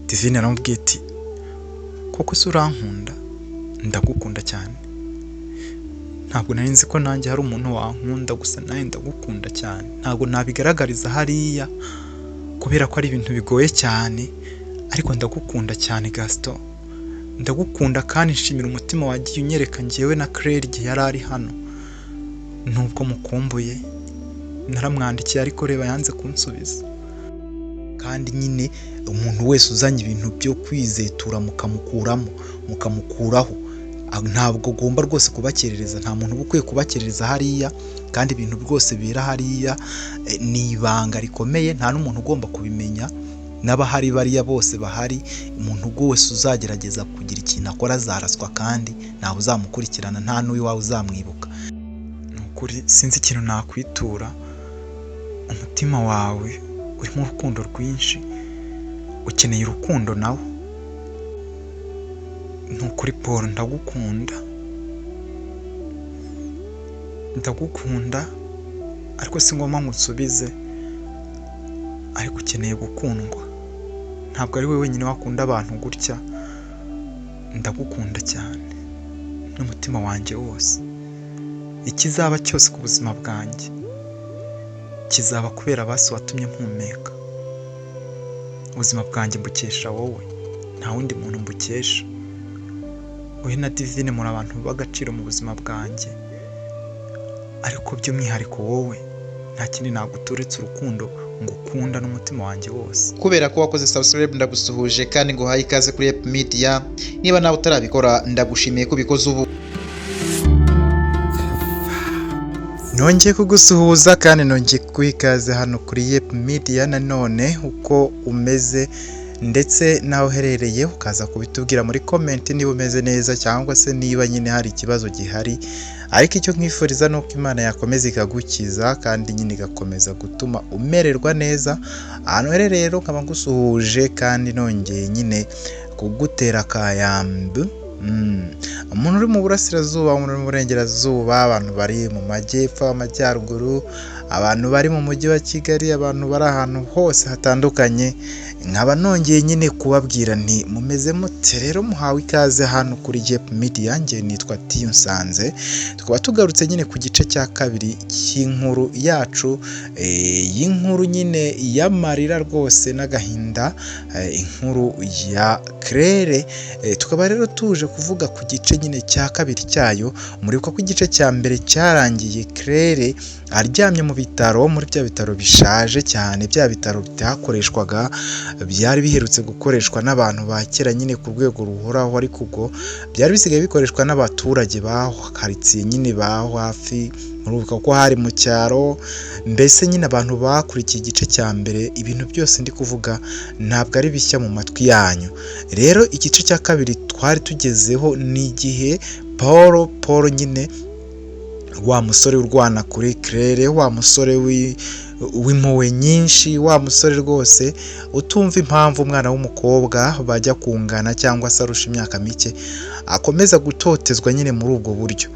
Divine aramubwiye ati koko se urankunda? Ndagukunda cyane, ntabwo nari nzi ko nanjye hari umuntu wankunda, gusa nawe ndagukunda cyane. Ntabwo nabigaragariza hariya kubera ko ari ibintu bigoye cyane, ariko ndagukunda cyane Gaston, ndagukunda kandi nshimira umutima wagiye unyereka njyewe na Claire igihe yari ari hano. Nubwo mukumbuye naramwandikiye, ariko reba yanze kunsubiza. Kandi nyine umuntu wese uzanye ibintu byo kwizetura mukamukuramo, mukamukuraho, ntabwo ugomba rwose kubakerereza. Nta muntu uba ukwiye kubakerereza hariya, kandi ibintu rwose bibera hariya ni ibanga rikomeye, nta n'umuntu ugomba kubimenya. N'abahari bariya bose bahari, umuntu wese uzagerageza kugira ikintu akora azaraswa, kandi ntawe uzamukurikirana, nta n'uwiwawe uzamwibuka. Ni ukuri sinzi ikintu nakwitura, umutima wawe urimo urukundo rwinshi, ukeneye urukundo nawe. Ni ukuri Paul, ndagukunda, ndagukunda, ariko si ngombwa ngo unsubize, ariko ukeneye gukundwa. Ntabwo ari wowe wenyine wakunda abantu gutya, ndagukunda cyane n'umutima wanjye wose. Ikizaba cyose ku buzima bwanjye kizaba kubera basi watumye mpumeka. Ubuzima bwanjye mbukesha wowe, nta wundi muntu mbukesha. Wowe na Divine muri abantu b'agaciro mu buzima bwanjye, ariko by'umwihariko wowe, nta kindi naguturetse urukundo ngukunda n'umutima wanjye wose. Kubera ko wakoze subscribe, ndagusuhuje kandi nguhaye ikaze kuri Ep Media. Niba nawe utarabikora, ndagushimiye ko ubikoze ubu. Nongeye kugusuhuza kandi nongeye kuguha ikaze hano kuri Yep Media nanone, uko umeze ndetse n'aho uherereye ukaza kubitubwira muri comment niba umeze neza cyangwa se niba nyine hari ikibazo gihari. Ariko icyo nkwifuriza ni uko Imana yakomeza ikagukiza kandi nyine igakomeza gutuma umererwa neza ahantu uherereye. Rero nkaba ngusuhuje kandi nongeye nyine kugutera akayambu. Umuntu uri mu burasirazuba, umuntu uri mu burengerazuba, abantu bari mu majyepfo, amajyaruguru, abantu bari mu mujyi wa Kigali, abantu bari ahantu hose hatandukanye, nkaba nongeye nyine kubabwira nti mumeze mute? Rero muhawe ikaze hano kuri Yep Media, njye nitwa Tiyo Nsanze. Tukaba tugarutse nyine ku gice cya kabiri cy'inkuru yacu, y'inkuru nyine y'amarira rwose n'agahinda, inkuru ya Claire. Tukaba rero tuje kuvuga ku gice nyine cya kabiri cyayo. Muribuka ko igice cya mbere cyarangiye Claire aryamye mu bitaro, muri bya bitaro bishaje cyane, bya bitaro bitakoreshwaga, byari biherutse gukoreshwa n'abantu ba kera nyine ku rwego ruhoraho, ariko ubwo byari bisigaye bikoreshwa n'abaturage baho karitsiye nyine baho hafi. Muribuka ko hari mu cyaro. Mbese nyine abantu bakurikiye igice cya mbere, ibintu byose ndi kuvuga ntabwo ari bishya mu matwi yanyu. Rero igice cya kabiri twari tugezeho ni igihe Paul nyine wa musore urwana kuri Claire, wa musore w'impuhwe nyinshi, wa musore rwose utumva impamvu umwana w'umukobwa bajya kungana cyangwa se arusha imyaka mike akomeza gutotezwa nyine muri ubwo buryo.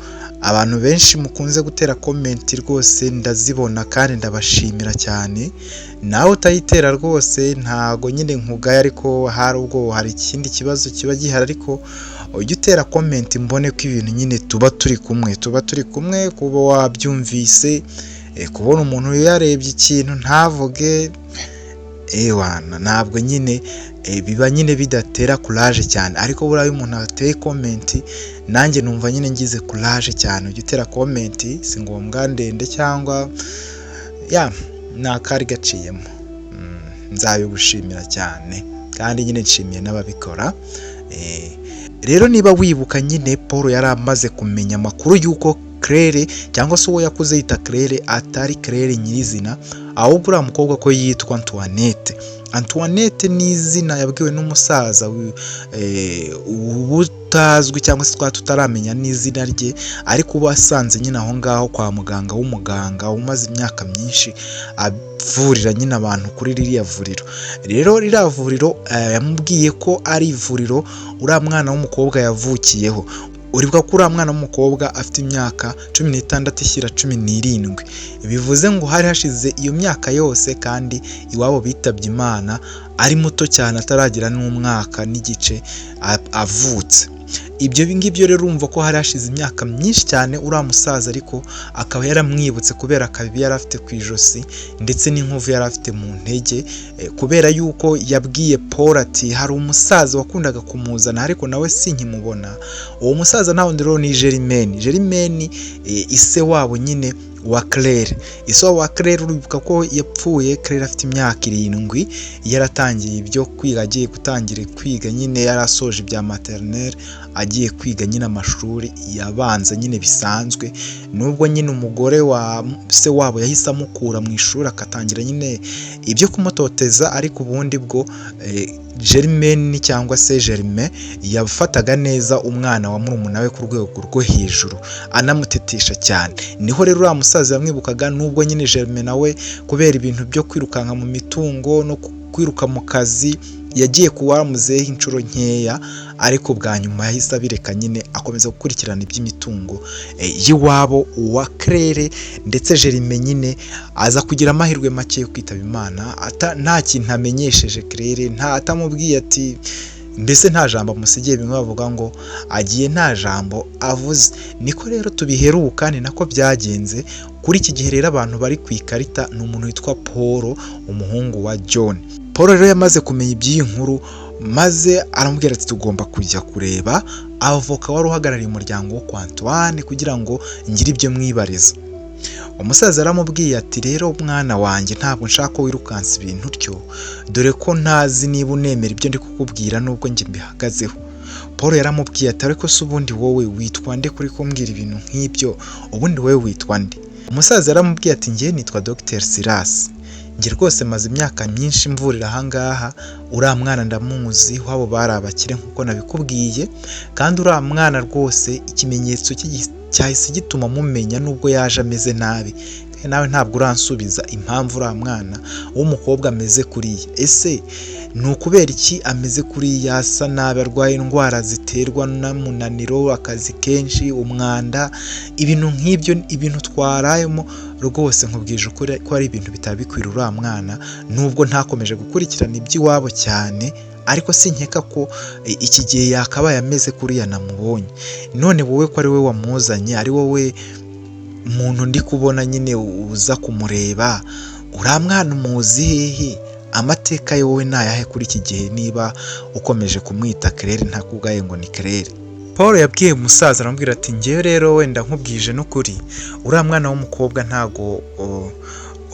Abantu benshi mukunze gutera comment rwose ndazibona kandi ndabashimira cyane. Nawe utayitera rwose ntago nyine nkugaya, ariko hari ubwo hari ikindi kibazo kiba gihari, ariko ujye utera comment mbone ko ibintu nyine tuba turi kumwe, tuba turi kumwe. Kuba wabyumvise, kubona umuntu yarebye ikintu ntavuge, ewana ntabwo nyine biba nyine bidatera courage cyane, ariko buriya iyo umuntu ateye comment nanjye numva nyine ngize courage cyane. Ujye utera comment, si ngombwa ndende cyangwa ya ni akari gaciyemo, nzabigushimira cyane kandi nyine nshimiye n'ababikora. Rero niba wibuka nyine Paul yari amaze kumenya amakuru y'uko Claire cyangwa se uwo yakuze yita Claire atari Claire nyirizina, ahubwo uriya mukobwa ko yitwa Antoinette. Antoinette ni izina yabwiwe n'umusaza utazwi cyangwa se twaba tutaramenya n'izina rye, ariko uba asanze nyine aho ngaho kwa muganga w'umuganga umaze imyaka myinshi avurira nyine abantu kuri ririya vuriro. Rero ririya vuriro, yamubwiye ko ari ivuriro uriya mwana w'umukobwa yavukiyeho. Uribuka ko uriya mwana w'umukobwa afite imyaka 16 ishyira 17, bivuze ngo hari hashize iyo myaka yose, kandi iwabo bitabye Imana ari muto cyane, ataragira n'umwaka n'igice avutse. Ibyo ngibyo rero urumva ko hari hashize imyaka myinshi cyane uriya musaza, ariko akaba yaramwibutse kubera akabibi yari afite ku ijosi ndetse n'inkovu yari afite mu ntege, kubera yuko yabwiye Paul ati hari umusaza wakundaga kumuzana ariko nawe sinkimubona. Uwo musaza nta wundi rero ni Germaine. Germaine ise wabo nyine wa Claire. Ise wabo wa Claire uribuka ko yapfuye Claire afite imyaka 7, yaratangiye ibyo kwiga, agiye gutangira kwiga nyine, yarasoje ibya maternelle, agiye kwiga nyine amashuri yabanza nyine bisanzwe, nubwo nyine umugore wa se wabo yahise amukura mu ishuri akatangira nyine ibyo kumutoteza, ariko ubundi bwo Germaine cyangwa se Germain yafataga neza umwana wa murumuna we ku rwego rwo hejuru, anamutetesha cyane. Niho rero uriya musaza yamwibukaga, nubwo nyine Germain nawe kubera ibintu byo kwirukanka mu mitungo no kwiruka mu kazi yagiye kuwa muzehe inshuro nkeya, ariko bwa nyuma yahise abireka nyine akomeza gukurikirana iby'imitungo y'iwabo wa Claire. Ndetse Germain nyine aza kugira amahirwe make yo kwitaba Imana nta kintu amenyesheje Claire, nta atamubwiye ati mbese nta jambo amusigiye, bimwe bavuga ngo agiye nta jambo avuze. Niko rero tubiheruka, ni nako byagenze. Kuri iki gihe rero abantu bari ku ikarita ni umuntu witwa Paul, umuhungu wa John. Paul rero yamaze kumenya iby'iyi nkuru, maze aramubwira ati tugomba kujya kureba avoka wari uhagarariye umuryango wo kwa Antoine kugira ngo ngire ibyo mwibariza. Umusaza aramubwiye ati rero mwana wanjye ntabwo nshaka ko wirukansa ibintu utyo, dore ko ntazi niba unemera ibyo ndi kukubwira nubwo njye mbihagazeho. Paul yaramubwiye ati ariko se ubundi wowe witwa nde kuri kumbwira ibintu nk'ibyo, ubundi wowe witwa nde? Umusaza yaramubwiye ati njye nitwa Dr Silas, njye rwose maze imyaka myinshi mvurira ahangaha, uriya mwana ndamuzi, wabo bari abakire nk'uko nabikubwiye, kandi uriya mwana rwose ikimenyetso cyahise gituma mumenya nubwo yaje ameze nabi. Nawe ntabwo uransubiza impamvu uriya mwana w'umukobwa ameze kuriya. Ese ni ukubera iki ameze kuriya, asa nabi, arwaye indwara ziterwa n'umunaniro, akazi kenshi, umwanda, ibintu nk'ibyo, ibintu twarayemo rwose nkubwije ukuri ko ari ibintu bitari bikwira uriya mwana, nubwo ntakomeje gukurikirana iby'iwabo cyane, ariko sinkeka ko iki gihe yakabaye ameze kuriya namubonye. None wowe ko ari wowe wamuzanye, ari wowe muntu ndi kubona nyine uza kumureba, uriya mwana umuzi hehe? Amateka ye wowe nayahe kuri iki gihe niba ukomeje kumwita Claire ntakubwaye ngo ni Claire? Paul yabwiye umusaza aramubwira ati njyewe rero wenda nkubwije n'ukuri, uriya mwana w'umukobwa ntago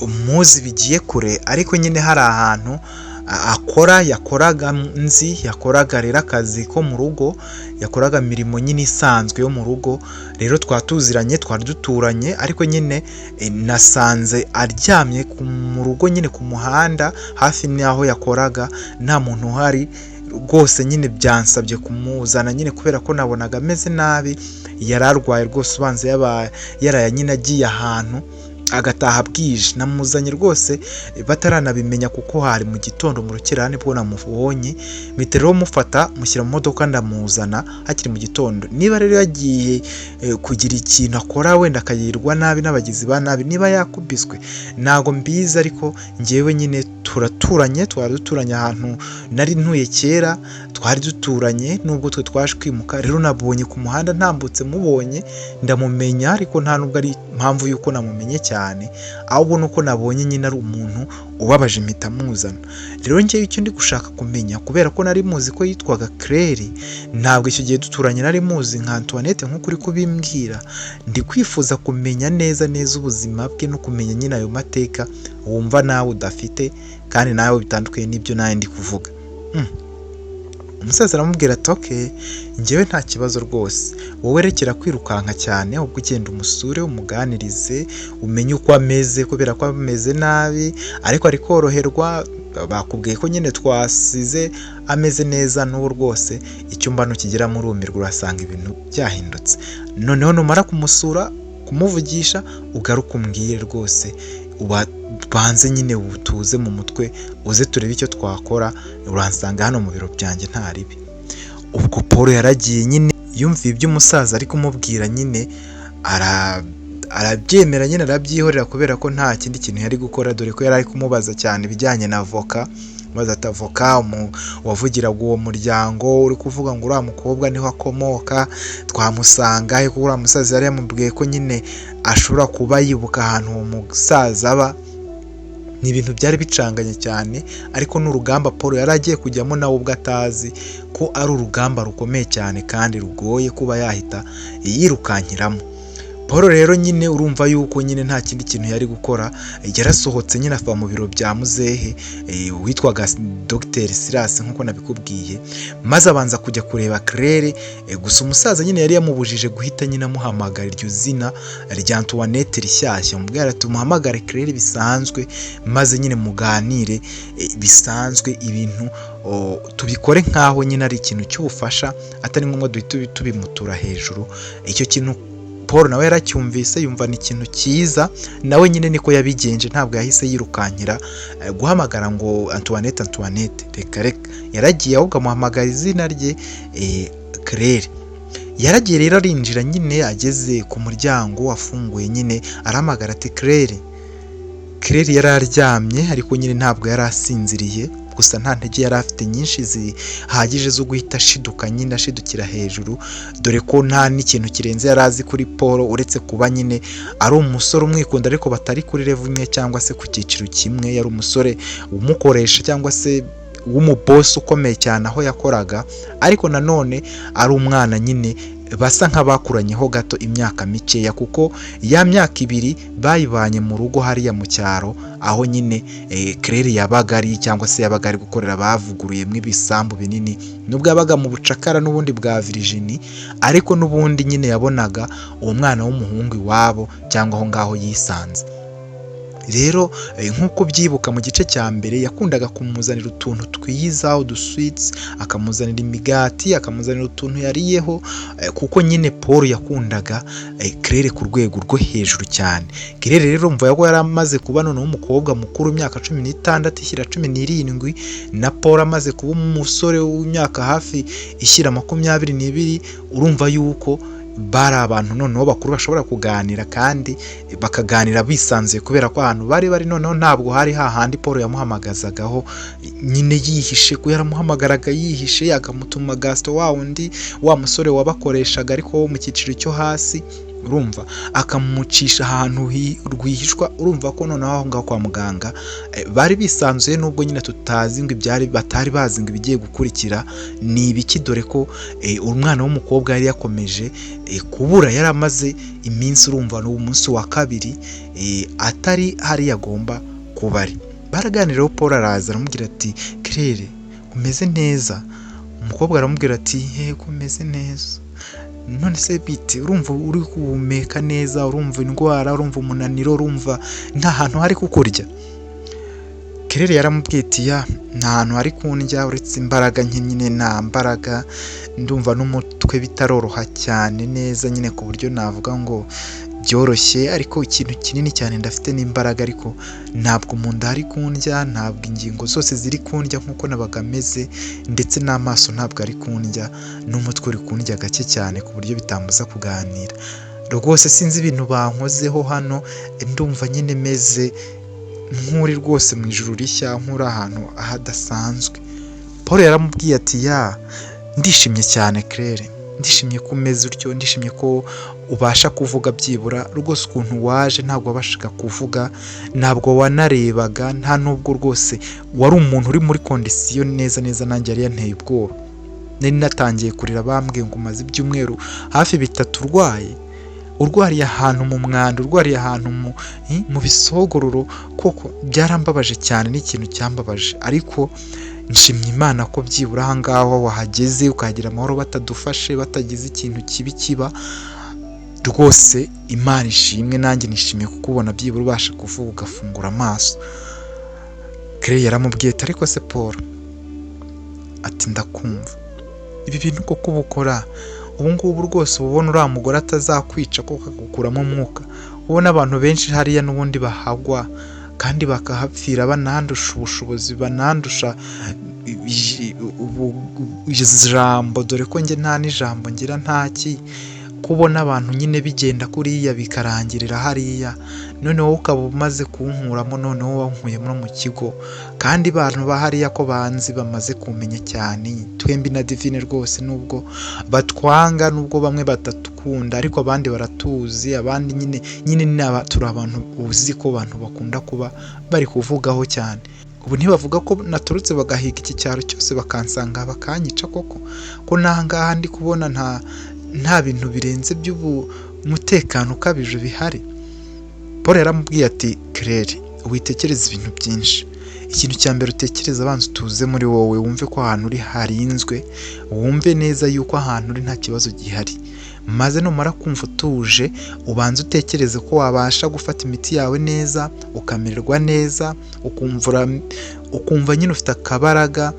umuzi bigiye kure, ariko nyine hari ahantu akora, yakoraga nzi, yakoraga rero akazi ko mu rugo, yakoraga imirimo nyine isanzwe yo mu rugo, rero twatuziranye, twari duturanye, ariko nyine nasanze aryamye mu rugo nyine ku muhanda hafi n'aho yakoraga, nta muntu uhari rwose nyine byansabye kumuzana nyine kubera ko nabonaga ameze nabi, yari arwaye rwose, ubanza yaraye nyine agiye ahantu agataha bwije. Namuzanye rwose bataranabimenya kuko hari mu gitondo mu rukerera nibwo namubonye, mpita rero mufata mushyira mu modoka ndamuzana hakiri mu gitondo. Niba rero yagiye kugira ikintu akora wenda akagirirwa nabi n'abagizi ba nabi, niba yakubiswe ntago mbizi, ariko njyewe nyine turaturanye, twari duturanye ahantu nari ntuye kera, twari duturanye nubwo twe twaje kwimuka. Rero nabonye ku muhanda ntambutse mubonye ndamumenya, ariko nta nubwo ari impamvu y'uko namumenye cyane, ahubwo nuko nabonye nyine ari umuntu ubabaje mpita muzana. Rero njyewe icyo ndi gushaka kumenya, kubera ko nari muzi ko yitwaga Claire, ntabwo icyo gihe duturanye nari muzi nka Antoinette nk'uko uri kubimbwira, ndi kwifuza kumenya neza neza ubuzima bwe no kumenya nyine ayo mateka wumva nawe udafite kandi nawe bitandukanye n'ibyo nawe ndi kuvuga. Umusaza aramubwira ati okay, njyewe nta kibazo rwose, wowe rekera kwirukanka cyane, ahubwo ugenda umusure umuganirize, umenye uko ameze kubera ko ameze nabi, ariko ari koroherwa, bakubwiye ko nyine twasize ameze neza, n'ubu rwose icyumba nukigeramo urumirwa urasanga ibintu byahindutse. Noneho numara kumusura kumuvugisha ugaruke umbwire rwose, ubanze nyine utuze mu mutwe, uze turebe icyo twakora, uransanga hano mu biro byanjye nta ribi. Ubwo Paul yaragiye nyine Yumviye ibyo umusaza ari kumubwira nyine, arabyemera nyine, arabyihorera, kubera ko nta kindi kintu yari gukora, dore ko yari ari kumubaza cyane ibijyanye na avoka. Maze ati: "Avoka wavugiraga uwo muryango uri kuvuga ngo uriya mukobwa niho akomoka, twamusanga he?" Kuko uriya musaza yari yamubwiye ko nyine ashobora kuba yibuka ahantu uwo musaza aba. Ni ibintu byari bicanganye cyane, ariko ni urugamba Paul yari agiye kujyamo nawe ubwo atazi ko ari urugamba rukomeye cyane kandi rugoye kuba yahita yirukankiramo. Paul rero nyine, urumva yuko nyine nta kindi kintu yari gukora, yarasohotse nyine, ava mu biro bya muzehe witwaga Dr Silas nk'uko nabikubwiye, maze abanza kujya kureba Claire. Gusa umusaza nyine yari yamubujije guhita nyine amuhamagara iryo zina rya Antoinette rishyashya. Amubwira ati: "Umuhamagare Claire bisanzwe, maze nyine muganire bisanzwe, ibintu tubikore nk'aho nyine ari ikintu cy'ubufasha, atari ngombwa duhita tubimutura hejuru." Icyo kintu Paul nawe yaracyumvise, yumva ni ikintu cyiza, nawe nyine niko yabigenje. Ntabwo yahise yirukankira guhamagara ngo "Antoinette, Antoinette", reka reka. Yaragiye ahubwo amuhamagara izina rye, Claire. Yaragiye rero arinjira nyine, ageze ku muryango afunguye nyine, arahamagara ati: "Claire." Claire yari aryamye, ariko nyine ntabwo yari asinziriye, gusa nta ntege yari afite nyinshi zihagije zo guhita ashiduka nyine, ashidukira hejuru, dore ko nta n'ikintu kirenze yari azi kuri Paul, uretse kuba nyine ari umusore umwikunda, ariko batari kuri level imwe cyangwa se ku cyiciro kimwe. Yari umusore umukoresha cyangwa se w'umubosi ukomeye cyane aho yakoraga, ariko nanone ari umwana nyine basa nk'abakuranyeho gato imyaka mikeya, kuko ya myaka 2 bayibanye mu rugo hariya mu cyaro, aho nyine Claire yabaga ari cyangwa se yabaga ari gukorera. Bavuguruyemo ibisambu binini, nubwo yabaga mu bucakara n'ubundi bwa Virginie, ariko n'ubundi nyine yabonaga uwo mwana w'umuhungu iwabo cyangwa aho ngaho yisanze. Rero nk'uko ubyibuka mu gice cya mbere, yakundaga kumuzanira utuntu twiza, uduswitsi, akamuzanira imigati, akamuzanira utuntu yariyeho, kuko nyine Paul yakundaga Claire ku rwego rwo hejuru cyane. Claire rero mva ko yari amaze kuba noneho umukobwa mukuru, imyaka 16 ishyira 17, na Paul amaze kuba umusore w'imyaka hafi ishyira 22. Urumva yuko bari abantu noneho bakuru bashobora kuganira kandi bakaganira bisanzuye, kubera ko ahantu bari bari noneho ntabwo hari hahandi Paul yamuhamagazagaho nyine yihishe, ko yaramuhamagaraga yihishe, akamutuma Gaston, wa wundi wa musore wabakoreshaga ariko wo mu cyiciro cyo hasi, urumva akamucisha ahantu rwihishwa. Urumva ko noneho aho ngaho kwa muganga bari bisanzuye, nubwo nyine tutazi ngo ibyari, batari bazi ngo ibigiye gukurikira ni ibiki, dore ko umwana w'umukobwa yari yakomeje kubura. Yari amaze iminsi, urumva ni umunsi wa kabiri atari hariya agomba kuba ari. Baraganiraho, Paul araza aramubwira ati: "Claire, umeze neza?" Umukobwa aramubwira ati: "Yego, umeze neza. None se bite? Urumva uri guhumeka neza? Urumva indwara, urumva umunaniro, urumva nta hantu hari kukurya?" Claire yaramubwiye ati: "Yeah, nta hantu hari kundya uretse imbaraga nke nyine, nta mbaraga, ndumva n'umutwe bitaroroha cyane neza nyine ku buryo navuga ngo byoroshye, ariko ikintu kinini cyane ndafite n'imbaraga, ariko ntabwo mu nda hari kundya, ntabwo ingingo zose ziri kundya nk'uko nabaga meze, ndetse n'amaso ntabwo ari kundya, n'umutwe uri kundya gake cyane ku buryo bitambuza kuganira. Rwose sinzi ibintu bankozeho hano, ndumva nyine meze nk'uri rwose mu ijuru rishya, nk'uri ahantu hadasanzwe." Paul yaramubwiye ati: "Yeah, ndishimye cyane Claire, ndishimye ko umeze utyo, ndishimye ko ubasha kuvuga byibura. Rwose ukuntu waje ntabwo wabashaga kuvuga, ntabwo wanarebaga, nta nubwo rwose wari umuntu uri muri condition neza neza. Nanjye yari yanteye ubwoba, nari natangiye kurira bambwiye ngo umaze ibyumweru hafi 3 urwaye, urwariye ahantu mu mwanda, urwariye ahantu mu bisogororo. Koko byarambabaje cyane, ni ikintu cyambabaje, ariko nshimye Imana ko byibura aha ngaho wahageze ukahagira amahoro, batadufashe, batagize ikintu kibi kiba. Rwose Imana ishimwe, nanjye nishimiye kukubona byibura ubasha kuvuga, ugafungura amaso." Claire yaramubwiye ati: "Ariko se Paul," ati: "Ndakumva. Ibi bintu koko uba ukora ubu ngubu, rwose uba ubona uriya mugore atazakwica koko, akagukuramo umwuka? Ubona abantu benshi hariya n'ubundi bahagwa kandi bakahapfira, banandusha ubushobozi, banandusha ijambo, dore ko njye nta n'ijambo ngira ntaki, kubona abantu nyine bigenda kuriya bikarangirira hariya, noneho ukaba umaze kunkuramo, noneho wankuyemo mu kigo, kandi abantu ba hariya ko banzi bamaze kumenya cyane, twembi na Divine rwose, nubwo batwanga, nubwo bamwe batatukunda, ariko abandi baratuzi, abandi nyine turi abantu uzi ko abantu bakunda kuba bari kuvugaho cyane. Ubu ntibavuga ko naturutse bagahiga iki cyaro cyose bakansanga bakanyica koko, ko n'aha ngaha ndi kubona nta bintu birenze by'umutekano ukabije bihari. Paul yaramubwiye ati: "Claire, witekereza ibintu byinshi, ikintu cya mbere utekereza, abanza utuze muri wowe, wumve ko ahantu uri harinzwe, wumve neza yuko ahantu uri nta kibazo gihari, maze numara kumva utuje ubanze utekereze ko wabasha gufata imiti yawe neza, ukamererwa neza, ukumva nyine ufite akabaraga.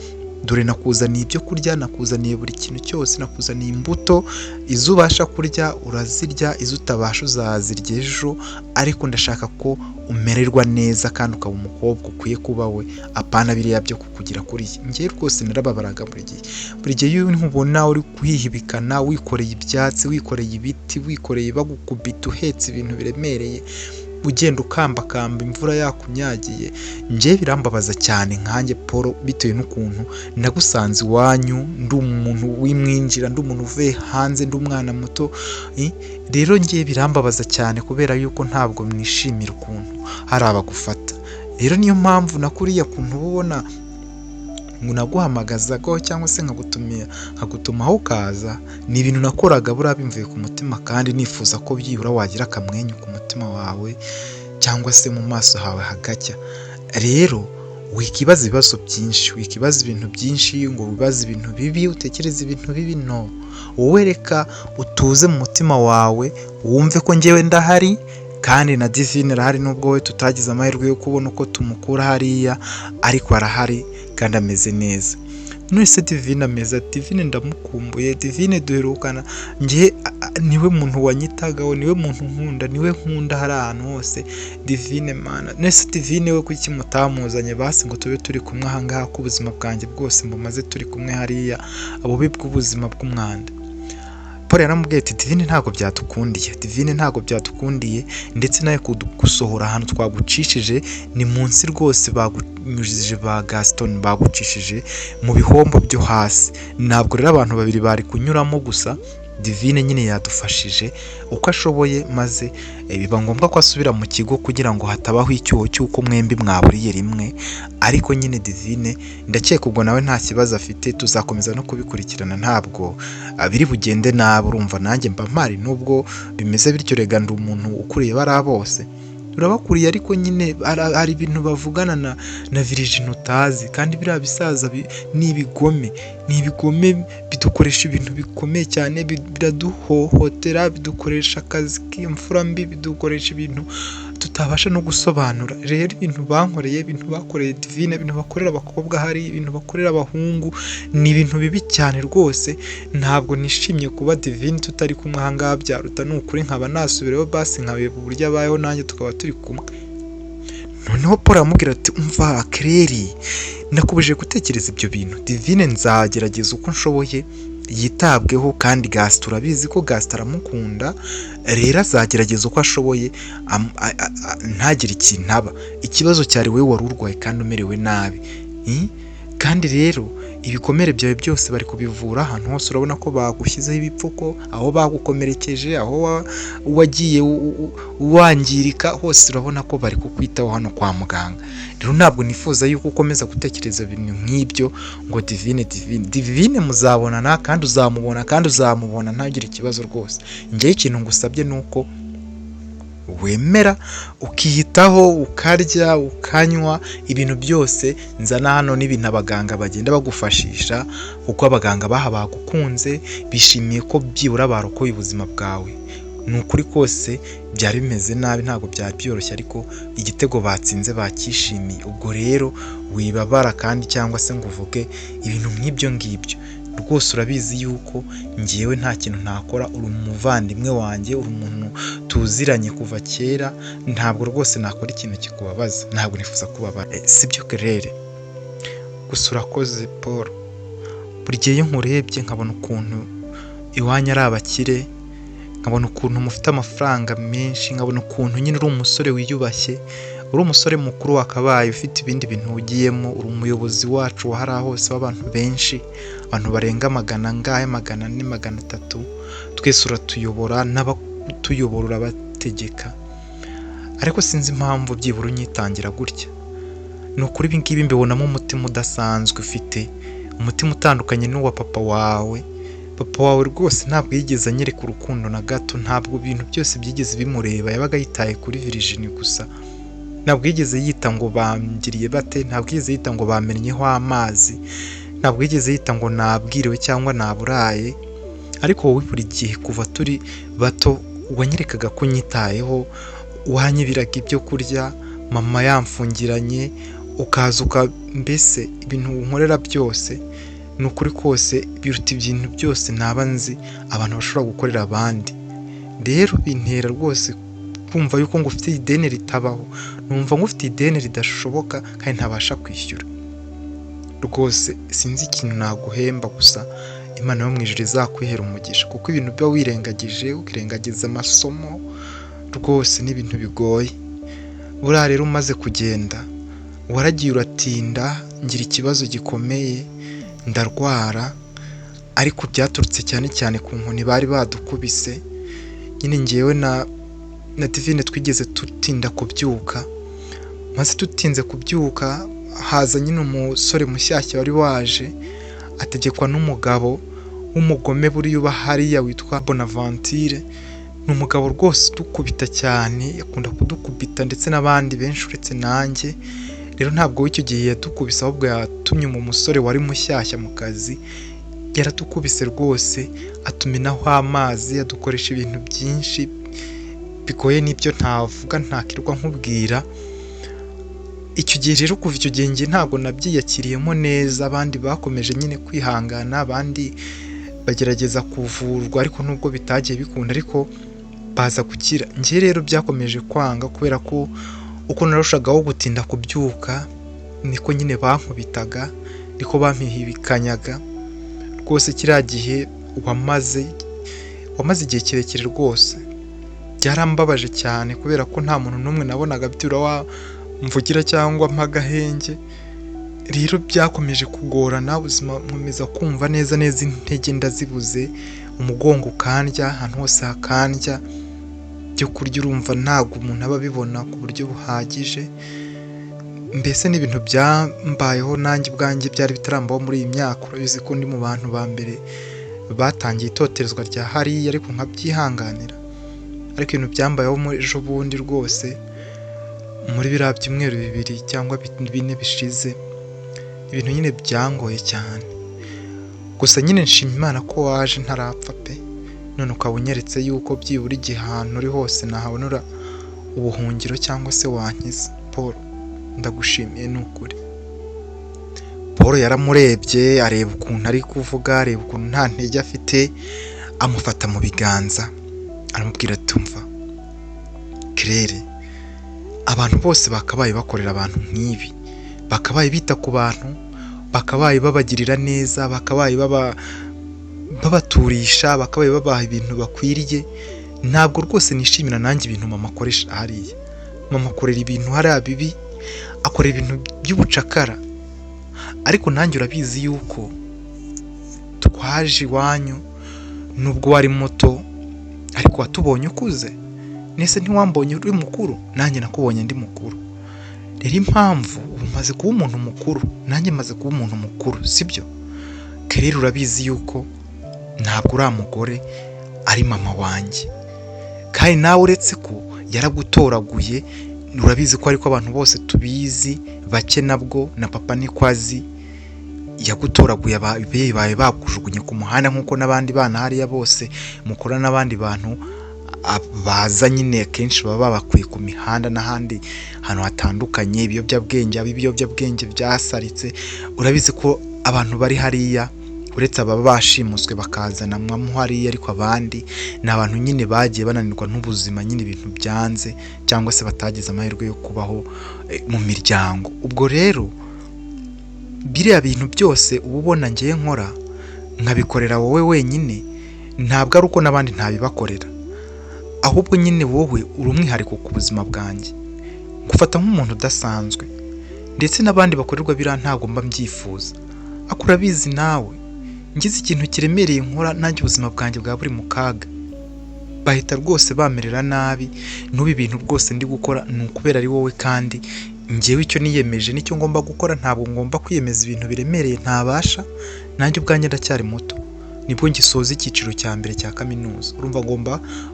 Dore nakuzaniye ibyo kurya, nakuzaniye buri kintu cyose, nakuzaniye imbuto, izo ubasha kurya urazirya, izo utabasha uzazirya ejo, ariko ndashaka ko umererwa neza kandi ukaba umukobwa ukwiye kuba we, apana biriya byo kukugira kuriya. Njyewe rwose narababaraga buri gihe, buri gihe iyo nkubona uri kwihibikana, wikoreye ibyatsi, wikoreye ibiti, wikoreye bagukubita, uhetse ibintu biremereye, ugenda ukambakamba imvura yakunyagiye, njyewe birambabaza cyane nkanjye Paul, bitewe n'ukuntu nagusanze iwanyu ndi umuntu w'imwinjira, ndi umuntu uvuye hanze, ndi umwana muto. Rero njyewe birambabaza cyane kubera yuko ntabwo nishimira ukuntu hari abagufata. Rero niyo mpamvu na kuriya kuntu uba ubona ngo naguhamagazaga cyangwa se nkagutumira, nkagutumaho ukaza, ni ibintu nakoraga buriya bimvuye ku mutima, kandi nifuza ko byibura wagira akamwenyu ku mutima wawe cyangwa se mu maso hawe hagacya. Rero wikibaza ibibazo byinshi, wikibaza ibintu byinshi ngo wibaze ibintu bibi, utekereze ibintu bibi, no wowe reka utuze mu mutima wawe, wumve ko njyewe ndahari kandi na Divine arahari, nubwo we tutagize amahirwe yo kubona uko tumukura hariya, ariko arahari kandi ameze neza. None se Divine ameze ati? Divine ndamukumbuye, Divine duherukana njye niwe muntu wanyitagaho, niwe muntu nkunda, niwe nkunda hari ahantu hose, Divine mana. None se Divine we kuki mutamuzanye basi ngo tube turi kumwe aha ngaha, ko ubuzima bwanjye bwose mbumaze turi kumwe hariya, ububi bw'ubuzima bw'umwanda?" Paul yaramubwiye ati: "Divine ntabwo byadukundiye, Divine ntabwo byadukundiye, ndetse nawe gusohora ahantu twagucishije ni munsi rwose, bagunyujije ba Gaston, bagucishije mu bihombo byo hasi, ntabwo rero abantu babiri bari kunyuramo. Gusa Divine nyine yadufashije uko ashoboye, maze biba ngombwa ko asubira mu kigo kugira ngo hatabaho icyuho cy'uko mwembi mwaburiye rimwe. Ariko nyine Divine ndakeka ubwo nawe nta kibazo afite, tuzakomeza no kubikurikirana, ntabwo biri bugende nabi. Urumva nanjye mba mpari nubwo bimeze bityo, rega ndi umuntu ukuriye bariya bose, urabakuriye, ariko nyine hari ibintu bavugana na Virgin utazi, kandi biriya bisaza ni ibigome, ni ibigome, bidukoresha ibintu bikomeye cyane, biraduhohotera, bidukoresha akazi k'imfura mbi, bidukoresha ibintu tutabasha no gusobanura. Rero ibintu bankoreye, ibintu bakoreye Divine, ibintu bakorera abakobwa, hari ibintu bakorera abahungu, ni ibintu bibi cyane rwose. Ntabwo nishimye kuba Divine tutari kumwe aha ngaha, byaruta ni ukuri nkaba nasubirayo basi nkareba uburyo abayeho, nanjye tukaba turi kumwe." Noneho Paul aramubwira ati: "Umva Claire, nakubujije gutekereza ibyo bintu. Divine nzagerageza uko nshoboye yitabweho, kandi Gaston urabizi ko Gaston aramukunda, rero azagerageza uko ashoboye ntagire ikintu aba. Ikibazo cyari wowe wari urwaye kandi umerewe nabi. Kandi rero ibikomere byawe byose bari kubivura ahantu hose, urabona ko bagushyizeho ibipfuko aho bagukomerekeje, aho wagiye wangirika hose, urabona ko bari kukwitaho hano kwa muganga. Rero ntabwo nifuza yuko ukomeza gutekereza ibintu nk'ibyo ngo Divine, Divine, Divine muzabonana kandi uzamubona, kandi uzamubona, ntagire ikibazo rwose. Njyewe ikintu ngusabye ni uko wemera ukiyitaho, ukarya, ukanywa, ibintu byose nzana hano n'ibintu abaganga bagenda bagufashisha, kuko abaganga baha bagukunze, bishimiye ko byibura barokoye ubuzima bwawe. Ni ukuri kose byari bimeze nabi, ntabwo byari byoroshye, ariko igitego batsinze bacyishimiye. Ubwo rero wibabara kandi cyangwa se ngo uvuge ibintu nk'ibyo ngibyo. Rwose urabizi yuko ngewe nta kintu ntakora, uri umuvandimwe wanjye, uri umuntu tuziranye kuva kera, ntabwo rwose nakora ikintu kikubabaza, ntabwo nifuza kubabara, sibyo Claire?" Gusa urakoze Paul, buri gihe iyo nkurebye nkabona ukuntu iwanyu ari abakire, nkabona ukuntu mufite amafaranga menshi, nkabona ukuntu nyine uri umusore wiyubashye, uri umusore mukuru wakabaye ufite ibindi bintu ugiyemo, uri umuyobozi wacu wa hariya hose w'abantu benshi, abantu barenga magana angahe, 400, 300, twese uratuyobora n'abatuyobora urabategeka, ariko sinzi impamvu byibura unyitangira gutya. Ni ukuri ibi ngibi mbibonamo umutima udasanzwe ufite, umutima utandukanye n'uwa papa wawe. Papa wawe rwose ntabwo yigeze anyereka urukundo na gato, ntabwo ibintu byose byigeze bimureba, yabaga yitaye kuri Virginie gusa. Ntabwo yigeze yita ngo bangiriye bate, ntabwo yigeze yita ngo bamennyeho amazi, ntabwo yigeze yita ngo nabwiriwe cyangwa naburaye, ariko wowe buri gihe kuva turi bato wanyerekaga ko unyitayeho, wanyibiraga ibyo kurya, mama yamfungiranye, ukaza mbese ibintu unkorera byose, ni ukuri kose biruta ibintu byose naba nzi abantu bashobora gukorera abandi. Rero bintera rwose kumva yuko ngufitiye ideni ritabaho, numva ngufitiye ideni ridashoboka kandi ntabasha kwishyura. Rwose sinzi ikintu naguhemba, gusa Imana yo mu ijuru izakwihera umugisha, kuko ibintu uba wirengagije, ukirengagiza amasomo, rwose ni ibintu bigoye. Buriya rero umaze kugenda, waragiye uratinda, ngira ikibazo gikomeye, ndarwara, ariko byaturutse cyane cyane ku nkoni bari badukubise, nyine njyewe na Divine twigeze dutinda kubyuka, maze dutinze kubyuka haza nyine umusore mushyashya wari waje, ategekwa n'umugabo w'umugome buriya uba hariya witwa Bonaventure, ni umugabo rwose udukubita cyane, akunda kudukubita ndetse n'abandi benshi uretse nanjye, rero ntabwo w'icyo gihe yadukubise ahubwo yatumye umu musore wari mushyashya mu kazi, yaradukubise rwose, atumenaho amazi, adukoresha ibintu byinshi bigoye n'ibyo ntavuga ntakirwa nkubwira. Icyo gihe rero kuva icyo gihe njye ntabwo nabyiyakiriyemo neza, abandi bakomeje nyine kwihangana, abandi bagerageza kuvurwa ariko nubwo bitagiye bikunda ariko baza gukira. Njye rero byakomeje kwanga kubera ko uko narushagaho gutinda kubyuka niko nyine bankubitaga, niko bampihibikanyaga, rwose kiriya gihe wamaze igihe kirekire rwose, byarambabaje cyane kubera ko nta muntu n'umwe nabonaga byibura wamvugira cyangwa ampa agahenge, rero byakomeje kugorana, ubuzima nkomeza kumva neza neza intege ndazibuze, umugongo ukandya, ahantu hose hakandya, ibyo kurya urumva ntabwo umuntu aba abibona ku buryo buhagije, mbese n'ibintu byambayeho nanjye ubwanjye byari bitarambaho muri iyi myaka, urabizi ko ndi mu bantu ba mbere batangiye itotezwa rya hariya ariko nkabyihanganira, ariko ibintu byambayeho ejo bundi rwose muri biriya byumweru 2 cyangwa 4 bishize, ibintu nyine byangoye cyane. Gusa nyine nshima Imana ko waje ntarapfa pe, none ukaba unyeretse yuko byibura igihe ahantu uri hose nahabonera ubuhungiro cyangwa se wankiza. Paul, ndagushimiye ni ukuri. Paul yaramurebye, areba ukuntu ari kuvuga, areba ukuntu nta ntege afite, amufata mu biganza, aramubwira ati umva Claire, abantu bose bakabaye bakorera abantu nk'ibi, bakabaye bita ku bantu, bakabaye babagirira neza, bakabaye babaturisha, bakabaye babaha ibintu bakwiriye. Ntabwo rwose nishimira nanjye ibintu mama akoresha hariya. Mama akorera ibintu hariya bibi, akorera ibintu by'ubucakara, ariko nanjye urabizi yuko twaje iwanyu nubwo wari muto, ariko watubonye ukuze, nese ntiwambonye uri mukuru, nanjye nakubonye ndi mukuru. Rero impamvu ubu maze kuba umuntu mukuru, nanjye maze kuba umuntu mukuru, sibyo? Claire urabizi yuko ntabwo uriya mugore ari mama wanjye, kandi nawe uretse ko yaragutoraguye, urabizi ko ariko abantu bose tubizi, bake nabwo na papa niko azi, yagutoraguye ababyeyi bawe bakujugunye ku muhanda nk'uko n'abandi bana hariya bose mukora n'abandi bantu baza nyine akenshi baba babakuye ku mihanda n'ahandi hantu hatandukanye, ibiyobyabwenge, ibiyobyabwenge byasaritse, urabizi ko abantu bari hariya uretse ababa bashimuswe bakazanamwamo hariya, ariko abandi ni abantu nyine bagiye bananirwa n'ubuzima nyine ibintu byanze cyangwa se batagize amahirwe yo kubaho mu miryango. Ubwo rero Biriya bintu byose uba ubona ngiye nkora nkabikorera wowe wenyine, ntabwo ari uko n'abandi ntabibakorera, ahubwo nyine wowe uri umwihariko ku buzima bwanjye, ngufata nk'umuntu udasanzwe, ndetse n'abandi bakorerwa biriya ntabwo mba mbyifuza, ariko urabizi nawe ngize ikintu kiremereye nkora nanjye ubuzima bwanjye bwaba buri mu kaga, bahita rwose bamerera nabi. N'ubu ibintu rwose ndi gukora ni ukubera ari wowe, kandi njyewe icyo niyemeje nicyo ngomba gukora, ntabwo ngomba kwiyemeza ibintu biremereye ntabasha. Nanjye ubwanjye ndacyari muto, nibwo ngisoza icyiciro cya mbere cya kaminuza, urumva ngomba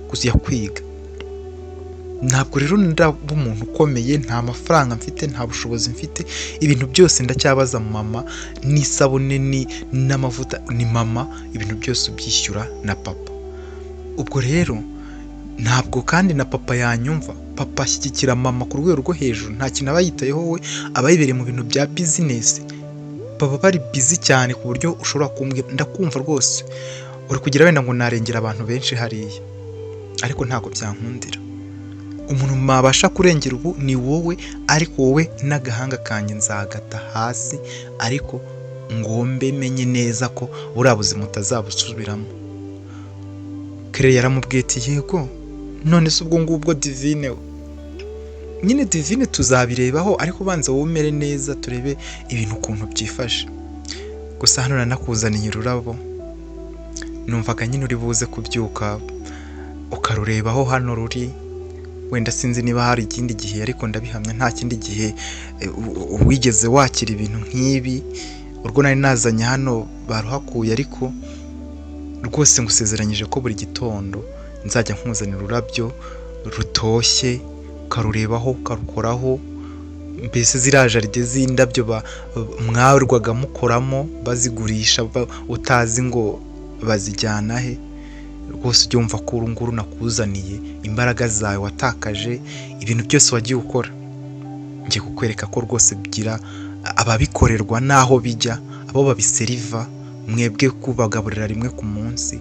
kujya kwiga. Ntabwo rero ndaba umuntu ukomeye, nta mafaranga mfite, nta bushobozi mfite, ibintu byose ndacyabaza mama, n'isabune n'amavuta ni mama, ibintu byose ubyishyura na papa. Ubwo rero ntabwo kandi na papa yanyumva, papa ashyigikira mama ku rwego rwo hejuru, nta kintu aba yitayeho, we aba yibereye mu bintu bya business, baba bari busy cyane ku buryo ushobora kumbwira ndakumva rwose uri kugira wenda ngo narengera abantu benshi hariya, ariko ntabwo byankundira. Umuntu mwabasha kurengera ubu ni wowe, ariko wowe n'agahanga kanjye nzagata hasi, ariko ngombe menye neza ko buriya buzima utazabusubiramo. Claire yaramubwiye ati yego, none se ubwo ngubwo Divine we? Nyine Divine tuzabirebaho, ariko banza wowe umere neza turebe ibintu ukuntu byifashe. Gusa hano nanakuzaniye ururabo, numvaga nyine uri buze kubyuka ukarurebaho hano ruri, wenda sinzi niba hari ikindi gihe, ariko ndabihamya nta kindi gihe wigeze wakira ibintu nk'ibi. Urwo nari nazanye hano baruhakuye, ariko rwose ngusezeranyije ko buri gitondo nzajya nkuzanira ururabyo rutoshye, ukarurebaho, ukarukoraho, mbese ziriya jardin z'indabyo mwarwaga mukoramo bazigurisha utazi ngo bazijyana he, rwose ujye wumva ko uru nguru nakuzaniye imbaraga zawe watakaje, ibintu byose wagiye ukora, ngiye kukwereka ko rwose bigira ababikorerwa n'aho bijya, abo babiseriva, mwebwe kubagaburira rimwe ku munsi.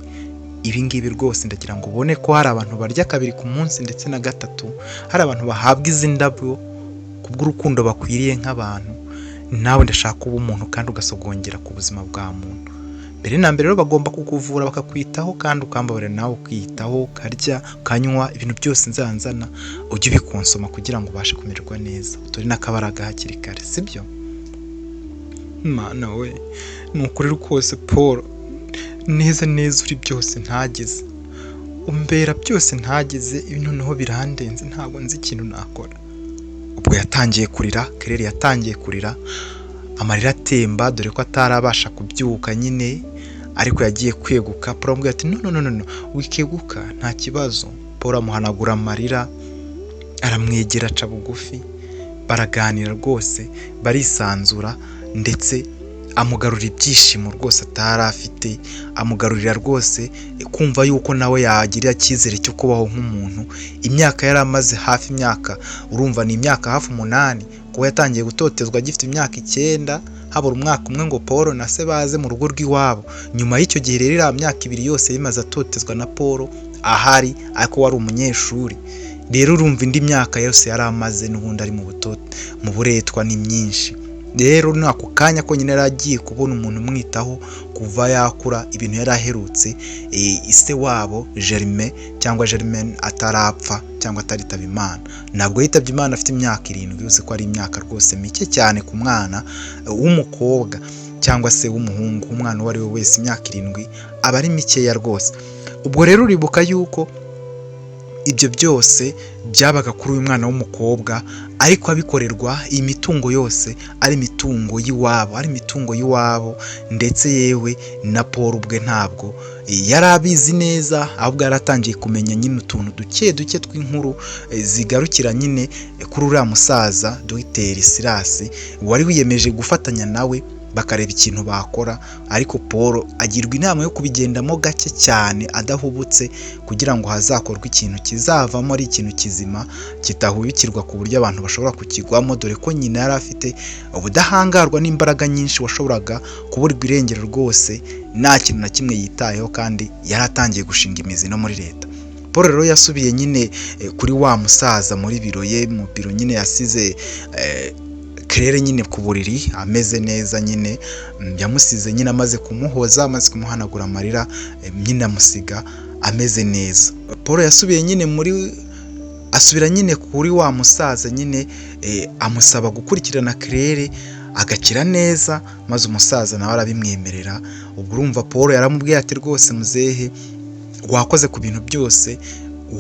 Ibi ngibi rwose ndagira ngo ubone ko hari abantu barya kabiri ku munsi ndetse na gatatu, hari abantu bahabwa izi ndabyo kubw'urukundo bakwiriye nk'abantu. Nawe ndashaka kuba umuntu kandi ugasogongera ku buzima bwa muntu. Mbere na mbere rero bagomba kukuvura bakakwitaho, kandi ukambabarira nawe ukiyitaho, ukarya, ukanywa, ibintu byose nzanzana ujye ubikonsoma kugira ngo ubashe kumererwa neza, utore n'akabaraga hakiri kare, sibyo? Mana we, ni ukuri rwose Paul, neza neza uri byose ntagize, umbera byose ntagize, ibi noneho birandenze, ntabwo nzi ikintu nakora. Ubwo yatangiye kurira, Claire yatangiye kurira, amarira atemba, dore ko atarabasha kubyuka nyine, ariko yagiye kweguka. Paul aramubwira ati no no no no, wikeguka nta kibazo. Paul amuhanagura amarira, aramwegera, aca bugufi, baraganira rwose, barisanzura, ndetse amugarurira ibyishimo rwose atari afite, amugarurira rwose kumva yuko nawe yagira icyizere cyo kubaho nk'umuntu. Imyaka yari amaze hafi imyaka, urumva ni imyaka hafi 8, kuba yatangiye gutotezwa agifite imyaka 9, habura umwaka umwe ngo Paul na se baze mu rugo rw'iwabo. Nyuma y'icyo gihe rero iriya myaka 2 yose yimaze atotezwa na Paul ahari, ariko wari umunyeshuri. Rero urumva indi myaka yose yari amaze n'ubundi ari mu buretwa ni myinshi. Rero ni ako kanya konyine yari agiye kubona umuntu umwitaho kuva yakura, ibintu yari aherutse ise wabo Germain cyangwa Germaine atarapfa cyangwa ataritaba Imana. Ntabwo yitabye Imana afite imyaka 7, uzi ko ari imyaka rwose mike cyane ku mwana w'umukobwa cyangwa se w'umuhungu, umwana uwo ari we wese imyaka 7 aba ari mikeya rwose. Ubwo rero uribuka yuko ibyo byose byabaga kuri uyu mwana w'umukobwa, ariko abikorerwa iyi mitungo yose ari imitungo y'iwabo, ari imitungo y'iwabo, ndetse yewe na Paul ubwe ntabwo yari abizi neza, ahubwo yari atangiye kumenya nyine utuntu duke duke tw'inkuru zigarukira nyine kuri uriya musaza Dogiteri Silas wari wiyemeje gufatanya nawe bakareba ikintu bakora, ariko Paul agirwa inama yo kubigendamo gake cyane adahubutse, kugira ngo hazakorwe ikintu kizavamo ari ikintu kizima kitahubikirwa ku buryo abantu bashobora kukigwamo, dore ko nyina yari afite ubudahangarwa n'imbaraga nyinshi, washoboraga kuburirwa irengero rwose nta kintu na kimwe yitayeho, kandi yari atangiye gushinga imizi no muri leta. Paul rero yasubiye nyine kuri wa musaza muri biro ye, mu biro nyine yasize Claire nyine ku buriri ameze neza nyine. Yamusize nyine amaze kumuhoza, amaze kumuhanagura amarira, nyine amusiga ameze neza. Paul yasubiye nyine muri asubira nyine kuri wa musaza nyine, amusaba gukurikirana Claire agakira neza, maze umusaza nawe arabimwemerera. Ubwo urumva Paul yaramubwiye ati: "Rwose muzehe, wakoze ku bintu byose,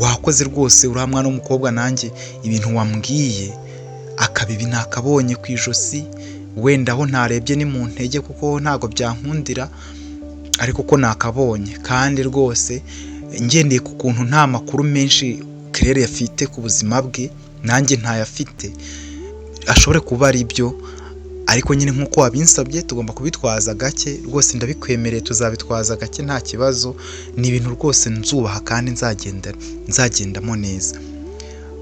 wakoze rwose. Uriya mwana w'umukobwa nanjye ibintu wambwiye, akabibi nakabonye ku ijosi. Wenda aho ntarebye ni mu ntege, kuko ntabwo byankundira, ariko ko nakabonye. Kandi rwose ngendeye ku kuntu nta makuru menshi Claire afite ku buzima bwe, nanjye ntayafite, ashobore kuba ari byo. Ariko nyine nk'uko wabinsabye, tugomba kubitwaza gake. Rwose ndabikwemereye, tuzabitwaza gake, nta kibazo. Ni ibintu rwose nzubaha kandi nzagendamo neza."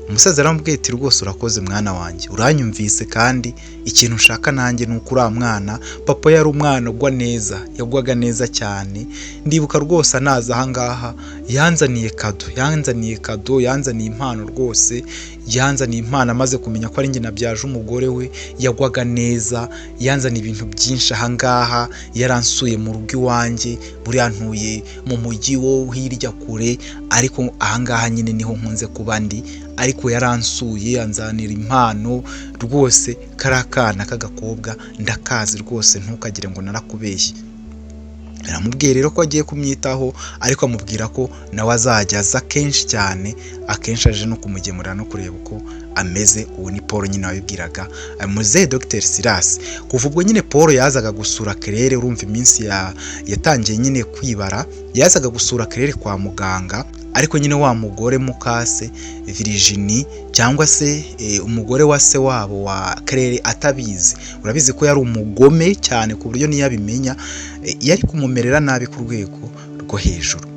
Umusaza aramubwiye ati: "Rwose urakoze mwana wanjye, uranyumvise. Kandi ikintu ushaka nanjye ni uko uriya mwana, papa yari umwana ugwa neza, yagwaga neza cyane. Ndibuka rwose anaza ahangaha yanzaniye cadeau, yanzaniye cadeau, yanzaniye impano rwose, yanzaniye impano amaze kumenya ko ari njye nabyaje umugore we. Yagwaga neza, yanzaniye ibintu byinshi ahangaha. Yaransuye mu rugo iwanjye. Buriya ntuye mu mujyi wo hirya kure, ariko ahangaha nyine niho nkunze kuba ndi. Ariko yaransuye, anzanira impano rwose. Kariya kana k'agakobwa ndakazi rwose, ntukagire ngo narakubeshye." Aramubwiye rero ko agiye kumwitaho, ariko amubwira ko nawe azajya aza kenshi cyane, akenshi aje no kumugemurira no kureba uko ameze. Uwo ni Paul nyine wabibwiraga muzehe Dr Silas. Kuva ubwo nyine Paul yazaga gusura Claire. Urumva iminsi yatangiye nyine kwibara, yazaga gusura Claire kwa muganga. Ariko nyine wa mugore mukase Virginie, cyangwa se umugore wa se wabo wa Claire, atabizi. Urabizi ko yari umugome cyane, ku buryo niyo abimenya yari kumumerera nabi ku rwego rwo hejuru.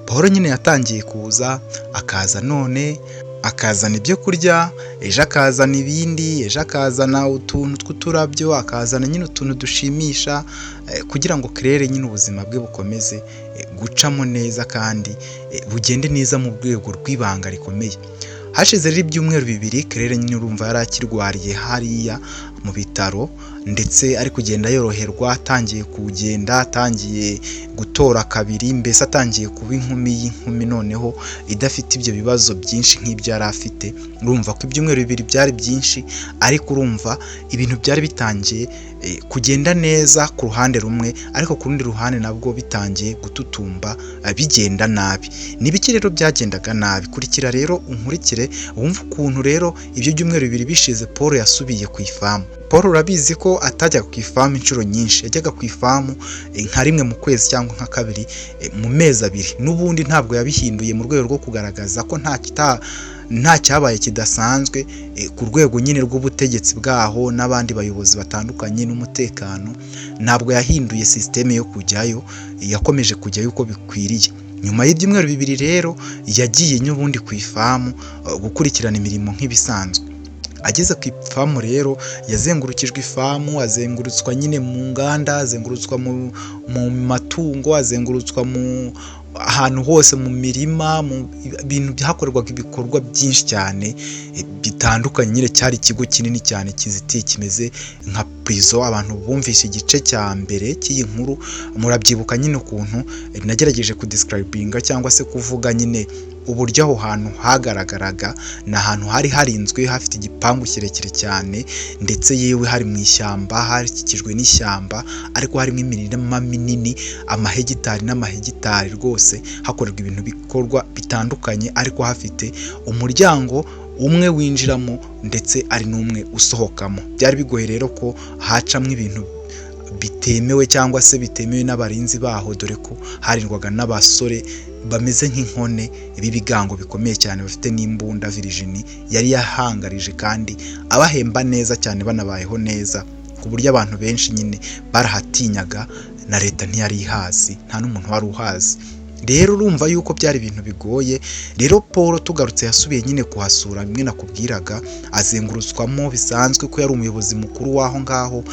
Paul nyine yatangiye kuza, akaza none akazana ibyo kurya, ejo akazana ibindi, ejo akazana utuntu tw'uturabyo, akazana nyine utuntu dushimisha, kugira ngo Claire nyine ubuzima bwe bukomeze gucamo neza kandi bugende neza mu rwego rw'ibanga rikomeye. Hashize rero ibyumweru 2, Claire nyine urumva yari akirwariye hariya mu bitaro, ndetse ari kugenda yoroherwa, atangiye kugenda, atangiye gutora kabiri, mbese atangiye kuba inkumi y'inkumi noneho idafite ibyo bibazo byinshi nk'ibyo yari afite. Urumva ko ibyumweru 2 byari byinshi, ariko urumva ibintu byari bitangiye kugenda neza ku ruhande rumwe, ariko ku rundi ruhande nabwo bitangiye gututumba, bigenda nabi. Ni ibiki rero byagendaga nabi? Kurikira rero, unkurikire wumve ukuntu rero ibyo byumweru 2 bishize Paul yasubiye ku ifamu. Paul urabizi ko atajyaga ku ifamu inshuro nyinshi, yajyaga ku ifamu nka rimwe mu kwezi cyangwa nka kabiri mu mezi 2. N'ubundi ntabwo yabihinduye, mu rwego rwo kugaragaza ko nta cyabaye kidasanzwe ku rwego nyine rw'ubutegetsi bwaho n'abandi bayobozi batandukanye n'umutekano. Ntabwo yahinduye système yo kujyayo, yakomeje kujyayo uko bikwiriye. Nyuma y'ibyumweru 2 rero yagiye n'ubundi ku ifamu gukurikirana imirimo nk'ibisanzwe. Ageze ku ifamu rero, yazengurukijwe ifamu, azengurutswa nyine mu nganda, azengurutswa mu matungo, azengurutswa mu ahantu hose, mu mirima, mu bintu byakorerwaga, ibikorwa byinshi cyane bitandukanye. Nyine cyari ikigo kinini cyane kizitiye, kimeze nka prison. Abantu bumvishe igice cya mbere cy'iyi nkuru murabyibuka nyine ukuntu nagerageje kudescribinga cyangwa se kuvuga nyine uburyo aho hantu hagaragaraga. Ni ahantu hari harinzwe, hafite igipangu kirekire cyane, ndetse yewe hari mu ishyamba, hakikijwe n'ishyamba, ariko harimo imirima minini, amahegitari n'amahegitari rwose, hakorerwa ibintu bikorwa bitandukanye, ariko hafite umuryango umwe winjiramo ndetse ari n'umwe usohokamo. Byari bigoye rero ko hacamo ibintu bitemewe cyangwa se bitemewe n'abarinzi baho, dore ko harindwaga n'abasore bameze nk'inkone b'ibigango bikomeye cyane, bafite n'imbunda Virginie yari yahangarije, kandi abahemba neza cyane, banabayeho neza, ku buryo abantu benshi nyine barahatinyaga. Na leta ntiyari ihazi, nta n'umuntu wari uhazi. Rero urumva yuko byari ibintu bigoye. Rero Paul tugarutse, yasubiye nyine kuhasura bimwe nakubwiraga, azengurutswamo bisanzwe ko yari umuyobozi mukuru w'aho ngaho,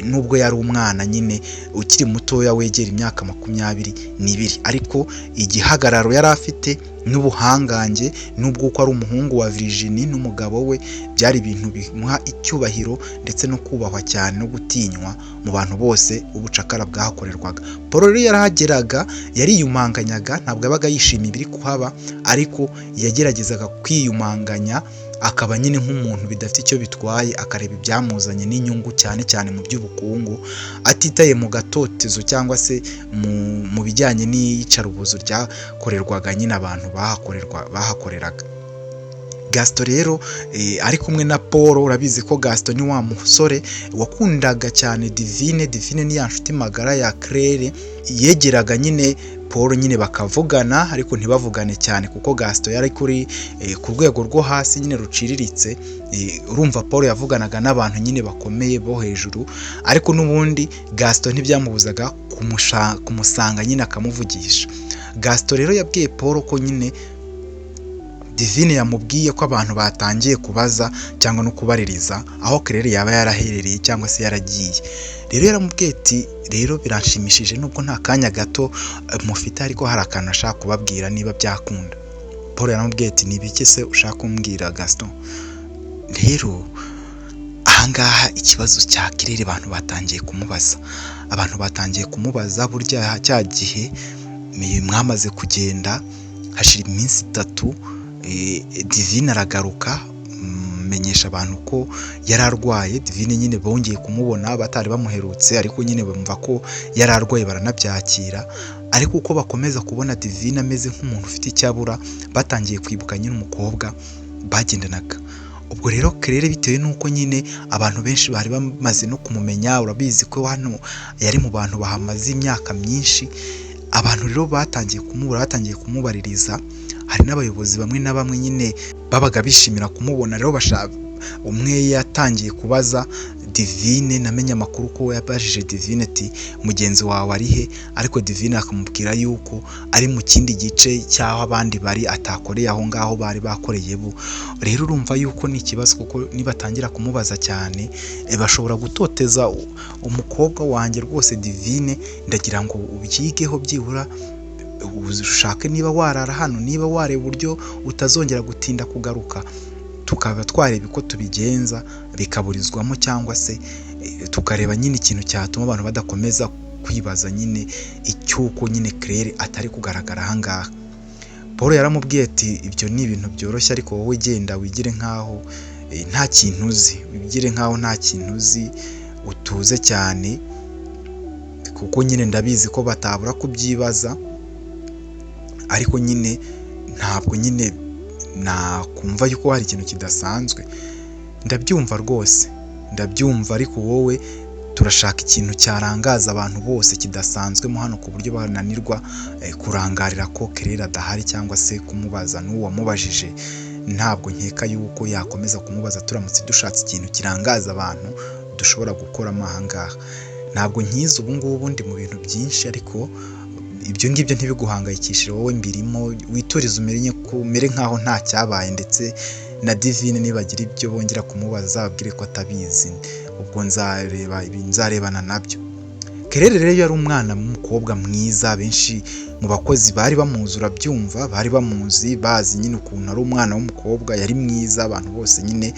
nubwo yari umwana nyine ukiri mutoya wegera imyaka 22, ariko igihagararo yari afite n'ubuhangange, n'ubwo uko ari umuhungu wa Virginie n'umugabo we, byari ibintu bimuha icyubahiro ndetse no kubahwa cyane no gutinywa mu bantu bose ubucakara bwahakorerwaga. Paul rero yarahageraga, yariyumanganyaga, ntabwo yabaga yishimiye ibiri kuhaba, ariko yageragezaga kwiyumanganya akaba nyine nk'umuntu bidafite icyo bitwaye, akareba ibyamuzanye n'inyungu cyane cyane mu by'ubukungu, atitaye mu gatotezo cyangwa se mu bijyanye n'iyicarubozo ryakorerwaga nyine abantu bahakoreraga. Gaston rero ari kumwe na Paul. Urabizi ko Gaston ni wa musore wakundaga cyane Divine. Divine ni ya nshuti magara ya Claire, yegeraga nyine Paul nyine bakavugana, ariko ntibavugane cyane kuko Gaston yari kuri ku rwego rwo hasi nyine ruciriritse. Urumva Paul yavuganaga n'abantu nyine bakomeye bo hejuru, ariko n'ubundi Gaston ntibyamubuzaga kumusanga nyine akamuvugisha. Gaston rero yabwiye Paul ko nyine Divine yamubwiye ko abantu batangiye kubaza cyangwa no kubaririza aho Claire yaba yaraherereye cyangwa se yaragiye. Rero yaramubwiye ati: "Rero biranshimishije nubwo nta kanya gato mufite, ariko hari akantu ashaka kubabwira niba byakunda." Paul yaramubwiye ati: "Ni ibiki se ushaka kumbwira, Gaston?" "Rero ahangaha ikibazo cya Claire abantu batangiye kumubaza, abantu batangiye kumubaza. Burya cya gihe mwamaze kugenda hashira iminsi 3, Divine aragaruka, menyesha abantu ko yari arwaye. Divine nyine bongeye kumubona batari bamuherutse, ariko nyine bumva ko yari arwaye baranabyakira. Ariko uko bakomeza kubona Divine ameze nk'umuntu ufite icyo abura, batangiye kwibuka nyine umukobwa bagendanaga. Ubwo rero Claire, bitewe n'uko nyine abantu benshi bari bamaze no kumumenya, urabizi ko hano yari mu bantu bahamaze imyaka myinshi, abantu rero batangiye kumubura, batangiye kumubaririza. Hari n'abayobozi bamwe na bamwe nyine babaga bishimira kumubona. Rero umwe yatangiye kubaza Divine, namenye amakuru ko yabajije Divine ati: 'Mugenzi wawe ari he?' Ariko Divine akamubwira yuko ari mu kindi gice cy'aho abandi bari, atakoreye aho ngaho bari bakoreye bo. Rero urumva yuko ni ikibazo, kuko nibatangira kumubaza cyane bashobora gutoteza umukobwa wanjye rwose Divine. Ndagira ngo ubyigeho, byibura ushake niba warara hano, niba wareba uburyo utazongera gutinda kugaruka, tukaba twareba uko tubigenza bikaburizwamo, cyangwa se tukareba nyine ikintu cyatuma abantu badakomeza kwibaza nyine icy'uko nyine Claire atari kugaragara ahangaha." Paul yaramubwiye ati: "Ibyo ni ibintu byoroshye, ariko wowe genda wigire nkaho nta kintu uzi, wigire nkaho nta kintu uzi, utuze cyane, kuko nyine ndabizi ko batabura kubyibaza, ariko nyine ntabwo nyine nakumva yuko hari ikintu kidasanzwe. Ndabyumva rwose, ndabyumva, ariko wowe turashaka ikintu cyarangaza abantu bose kidasanzwe mo hano, ku buryo bananirwa kurangarira ko Claire adahari cyangwa se kumubaza. N'uwo wamubajije ntabwo nkeka yuko yakomeza kumubaza turamutse dushatse ikintu kirangaza abantu dushobora gukoramo aha ngaha. Ntabwo nkizi ubu ngubu, ndi mu bintu byinshi, ariko ibyo ngibyo ntibiguhangayikishije, wowe mbirimo. Witurize, umenye ko umere nkaho nta cyabaye, ndetse na Divine nibagira ibyo bongera kumubaza azababwire ko atabizi. Ubwo nzareba nzarebana nabyo." Claire rero yari umwana w'umukobwa mwiza, benshi mu bakozi bari bamuzi, urabyumva, bari bamuzi, bazi nyine ukuntu ari umwana w'umukobwa, yari mwiza. Abantu bose nyine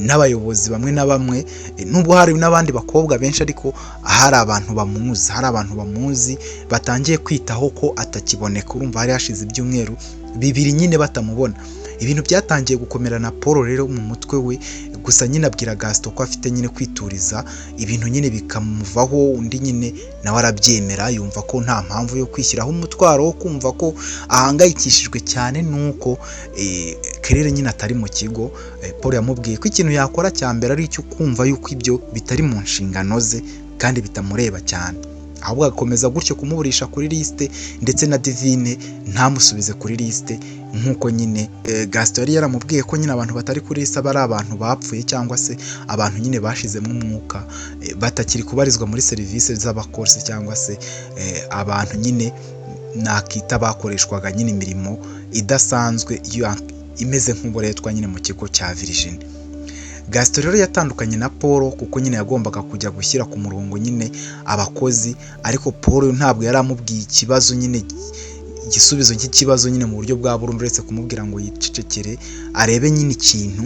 n'abayobozi bamwe na bamwe, nubwo hari n'abandi bakobwa benshi, ariko hari abantu bamuzi, hari abantu bamuzi batangiye kwitaho ko atakiboneka. Urumva hari hashize ibyumweru 2 nyine batamubona. Ibintu byatangiye gukomera na Paul rero mu mutwe we. Gusa nyine abwira Gaston ko afite nyine kwituriza, ibintu nyine bikamuvaho. Undi nyine nawe arabyemera, yumva ko nta mpamvu yo kwishyiraho umutwaro wo kumva ko ahangayikishijwe cyane nuko Claire nyine atari mu kigo. Paul yamubwiye ko ikintu yakora cya mbere ari icyo kumva yuko ibyo bitari mu nshingano ze kandi bitamureba cyane, ahubwo agakomeza gutyo kumuburisha kuri lisite, ndetse na Divine ntamusubize kuri lisite, nk'uko nyine Gaston yari yaramubwiye ko nyine abantu batari kuri lisite aba ari abantu bapfuye, cyangwa se abantu nyine bashizemo umwuka, batakiri kubarizwa muri serivisi z'abakozi, cyangwa se abantu nyine nakita bakoreshwaga nyine imirimo idasanzwe imeze nk'uburetwa nyine mu kigo cya Virginie. Gaston rero yatandukanye na Paul kuko nyine yagombaga kujya gushyira ku murongo nyine abakozi, ariko Paul ntabwo yari amubwiye ikibazo nyine igisubizo cy'ikibazo nyine mu buryo bwa burundu, uretse kumubwira ngo yicecekere arebe nyine ikintu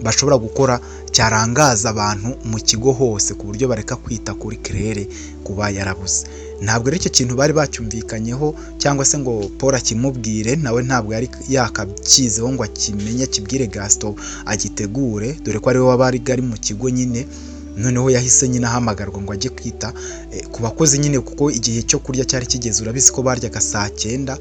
bashobora gukora cyarangaza abantu mu kigo hose ku buryo bareka kwita kuri Claire kuba yarabuze. Ntabwo rero icyo kintu bari bacyumvikanyeho cyangwa se ngo Paul akimubwire, nawe ntabwo yari yakakizeho ngo akimenye akibwire Gaston agitegure, dore ko ariwe waba ari mu kigo nyine. Noneho yahise nyine ahamagarwa ngo ajye kwita ku bakozi nyine, kuko igihe cyo kurya cyari kigeze. Urabizi ko baryaga saa 9,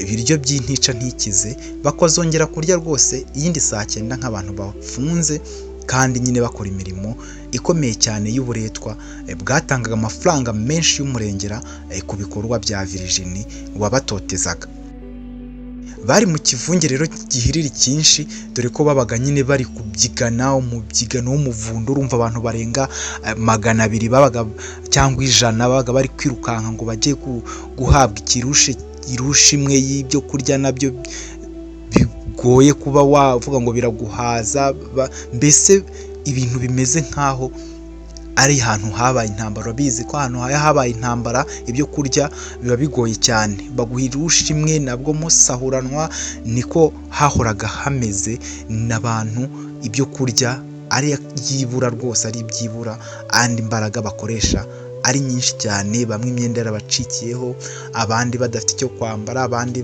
ibiryo by'intica ntikize, bakazongera kurya rwose iyindi saa 9 nk'abantu bafunze, kandi nyine bakora imirimo ikomeye cyane y'uburetwa bwatangaga amafaranga menshi y'umurengera ku bikorwa bya Virginie wabatotezaga. Bari mu kivunge rero gihiriri cyinshi, dore ko babaga nyine bari kubyigana umubyigano w'umuvundo. Urumva abantu barenga 200 babaga cyangwa 100 babaga bari kwirukanka ngo bajye guhabwa irusha imwe y'ibyo kurya, nabyo bigoye kuba wavuga ngo biraguhaza. Mbese ibintu bimeze nk'aho ari ahantu habaye intambara. Urabizi ko ahantu habaye intambara ibyo kurya biba bigoye cyane, baguha irusha imwe nabwo musahuranwa. Niko hahoraga hameze n'abantu, ibyo kurya ari ibyibura rwose, ari ibyibura, andi imbaraga bakoresha ari nyinshi cyane. Bamwe imyenda yarabacikiyeho, abandi badafite icyo kwambara, abandi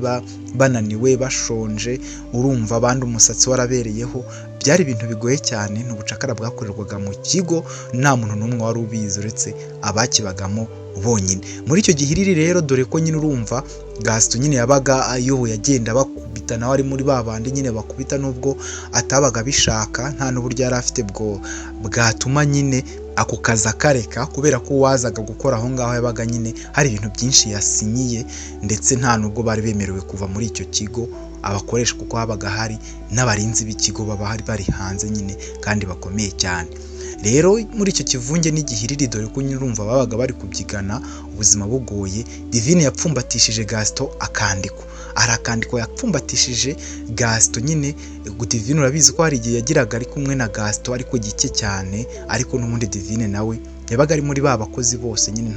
bananiwe bashonje, urumva abandi umusatsi warabereyeho. Byari ibintu bigoye cyane. Ni ubucakara bwakorerwaga mu kigo, nta muntu n'umwe wari ubizi uretse abakibagamo bonyine muri icyo gihiriri. Rero dore ko nyine urumva Gaston nyine yabaga ayoboye, agenda bakubita, nawe ari muri ba bandi nyine bakubita, nubwo atabaga abishaka, nta n'uburyo yari afite bwo bwatuma nyine ako kazi akareka, kubera ko uwazaga gukora aho ngaho yabaga nyine hari ibintu byinshi yasinyiye, ndetse nta nubwo bari bemerewe kuva muri icyo kigo abakoresha, kuko habaga hari n'abarinzi b'ikigo baba bari hanze nyine kandi bakomeye cyane. Rero muri icyo kivunge n'igihiriri, dore ko nyine urumva babaga bari kubyigana, ubuzima bugoye, Divine yapfumbatishije Gaston akandiko. Hari akandiko yapfumbatishije Gaston nyine. Divine urabizi ko hari igihe yagiraga ari kumwe na Gaston, ariko gike cyane, ariko n'ubundi Divine nawe yabaga ari muri ba bakozi bose nyine,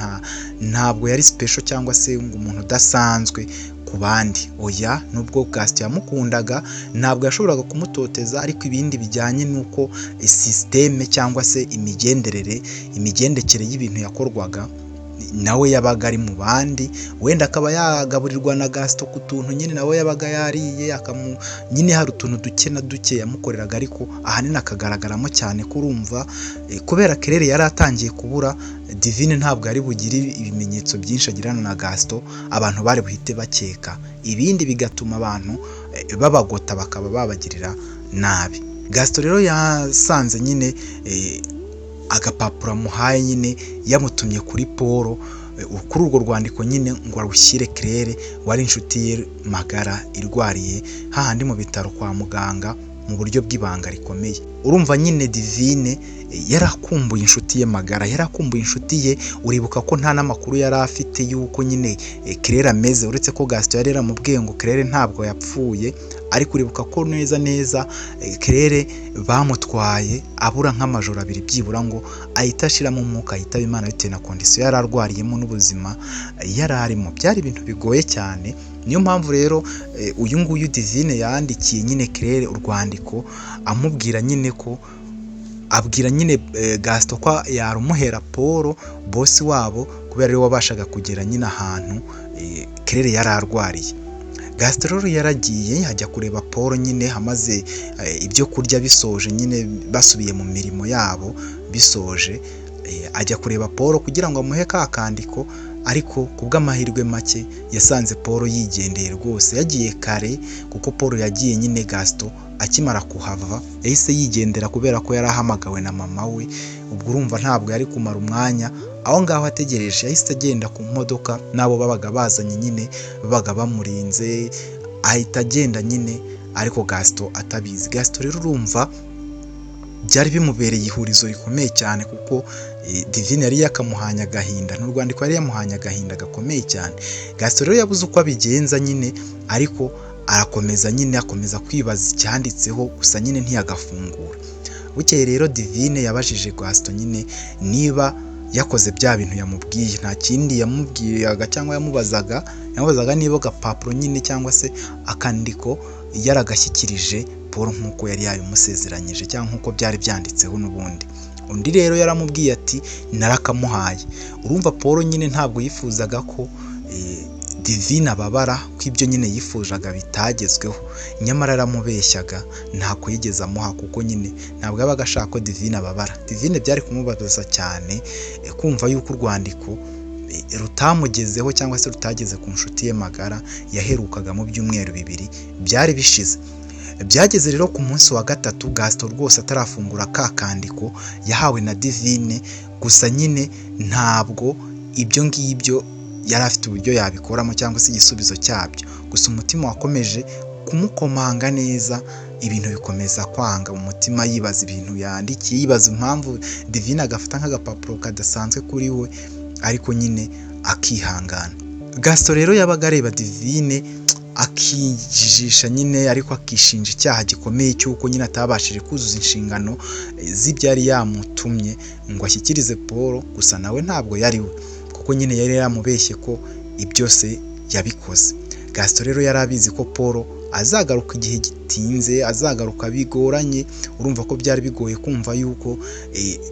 ntabwo yari special cyangwa se ngo umuntu udasanzwe ku bandi, oya. Nubwo Gaston yamukundaga ntabwo yashoboraga kumutoteza, ariko ibindi bijyanye n'uko système cyangwa se imigenderere imigendekere y'ibintu yakorwaga, nawe yabaga ari mu bandi, wenda akaba yagaburirwa na Gaston ku tuntu nyine nawe yabaga yariye, nyine hari utuntu duke na duke yamukoreraga, ariko ahanini akagaragaramo cyane ko urumva kubera Claire yari atangiye kubura, Divine ntabwo yari bugire ibimenyetso byinshi agirana na Gaston abantu bari buhite bakeka ibindi, bigatuma abantu babagota bakaba babagirira nabi. Gaston rero yasanze nyine agapapuro amuhaye nyine yamutumye kuri Paul, kuri urwo rwandiko nyine ngo arushyire Claire wari inshuti ye magara irwariye hahandi mu bitaro kwa muganga mu buryo bw'ibanga rikomeye. Urumva nyine Divine yarakumbuye inshuti ye magara, yarakumbuye inshuti ye. Uribuka ko nta n'amakuru yari afite y'uko nyine Claire ameze, uretse ko Gaston yari yaramubwiye ngo Claire ntabwo yapfuye, ariko uribuka ko neza neza Claire bamutwaye abura nk'amajoro abiri byibura ngo ahita ashiramo umwuka yitaba Imana, bitewe na condition yari arwariyemo n'ubuzima yari arimo. Byari ibintu bigoye cyane. Niyo mpamvu rero uyu nguyu Divine yandikiye nyine Claire urwandiko, amubwira nyine ko abwira nyine Gaston ko yarumuhera Paul boss wabo, kubera ariwe wabashaga kugera nyine ahantu Claire yari arwariye. Gaston rero yaragiye ajya kureba Paul nyine amaze ibyo kurya bisoje, nyine basubiye mu mirimo yabo bisoje, ajya kureba Paul kugira ngo amuhe ka kandiko, ariko ku bw'amahirwe make yasanze Paul yigendeye rwose, yagiye kare, kuko Paul yagiye nyine Gaston akimara kuhava yahise yigendera, kubera ko yari ahamagawe na mama we. Ubwo urumva ntabwo yari kumara umwanya aho ngaho ategereje, yahise agenda ku modoka n'abo babaga bazanye nyine babaga bamurinze, ahita agenda nyine, ariko Gaston atabizi. Gaston rero urumva byari bimubereye ihurizo rikomeye cyane, kuko Divine yari yakamuhanye agahinda, n'urwandiko yari yamuhanye agahinda gakomeye cyane. Gaston rero yabuze uko abigenza nyine, ariko arakomeza nyine akomeza kwibaza icyanditseho, gusa nyine ntiyagafungura. Bukeye rero Divine yabajije Gaston nyine niba Yakoze bya bintu yamubwiye, nta kindi yamubwiraga cyangwa yamubazaga. Yamubazaga niba agapapuro nyine cyangwa se akandiko yaragashyikirije Paul nk'uko yari yabimusezeranyije cyangwa nk'uko byari byanditseho n'ubundi. Undi rero yaramubwiye ati: "Narakamuhaye." Urumva Paul nyine ntabwo yifuzaga ko Divine ababara ko ibyo nyine yifuzaga bitagezweho, nyamara aramubeshyaga, ntako yigeze amuha, kuko nyine ntabwo yabaga ashaka ko Divine ababara. Divine byari kumubabaza cyane kumva yuko urwandiko rutamugezeho cyangwa se rutageze ku nshuti ye magara yaherukaga mu byumweru 2 byari bishize. Byageze rero ku munsi wa gatatu Gaston rwose atarafungura ka kandiko yahawe na Divine. Gusa nyine ntabwo ibyo ngibyo yari afite uburyo yabikoramo cyangwa se igisubizo cyabyo. Gusa umutima wakomeje kumukomanga neza, ibintu bikomeza kwanga mu mutima, yibaza ibintu yandikiye, yibaza impamvu Divine agafata nk'agapapuro kadasanzwe kuri we, ariko nyine akihangana. Gaston rero yabaga areba Divine akijijisha nyine, ariko akishinja icyaha gikomeye cy'uko nyine atabashije kuzuza inshingano z'ibyo yari yamutumye ngo ashyikirize Paul. Gusa nawe ntabwo yari we, kuko nyine yari yaramubeshye ko byose yabikoze. Gaston rero yari abizi ko Paul azagaruka igihe gitinze, azagaruka bigoranye. Urumva ko byari bigoye kumva yuko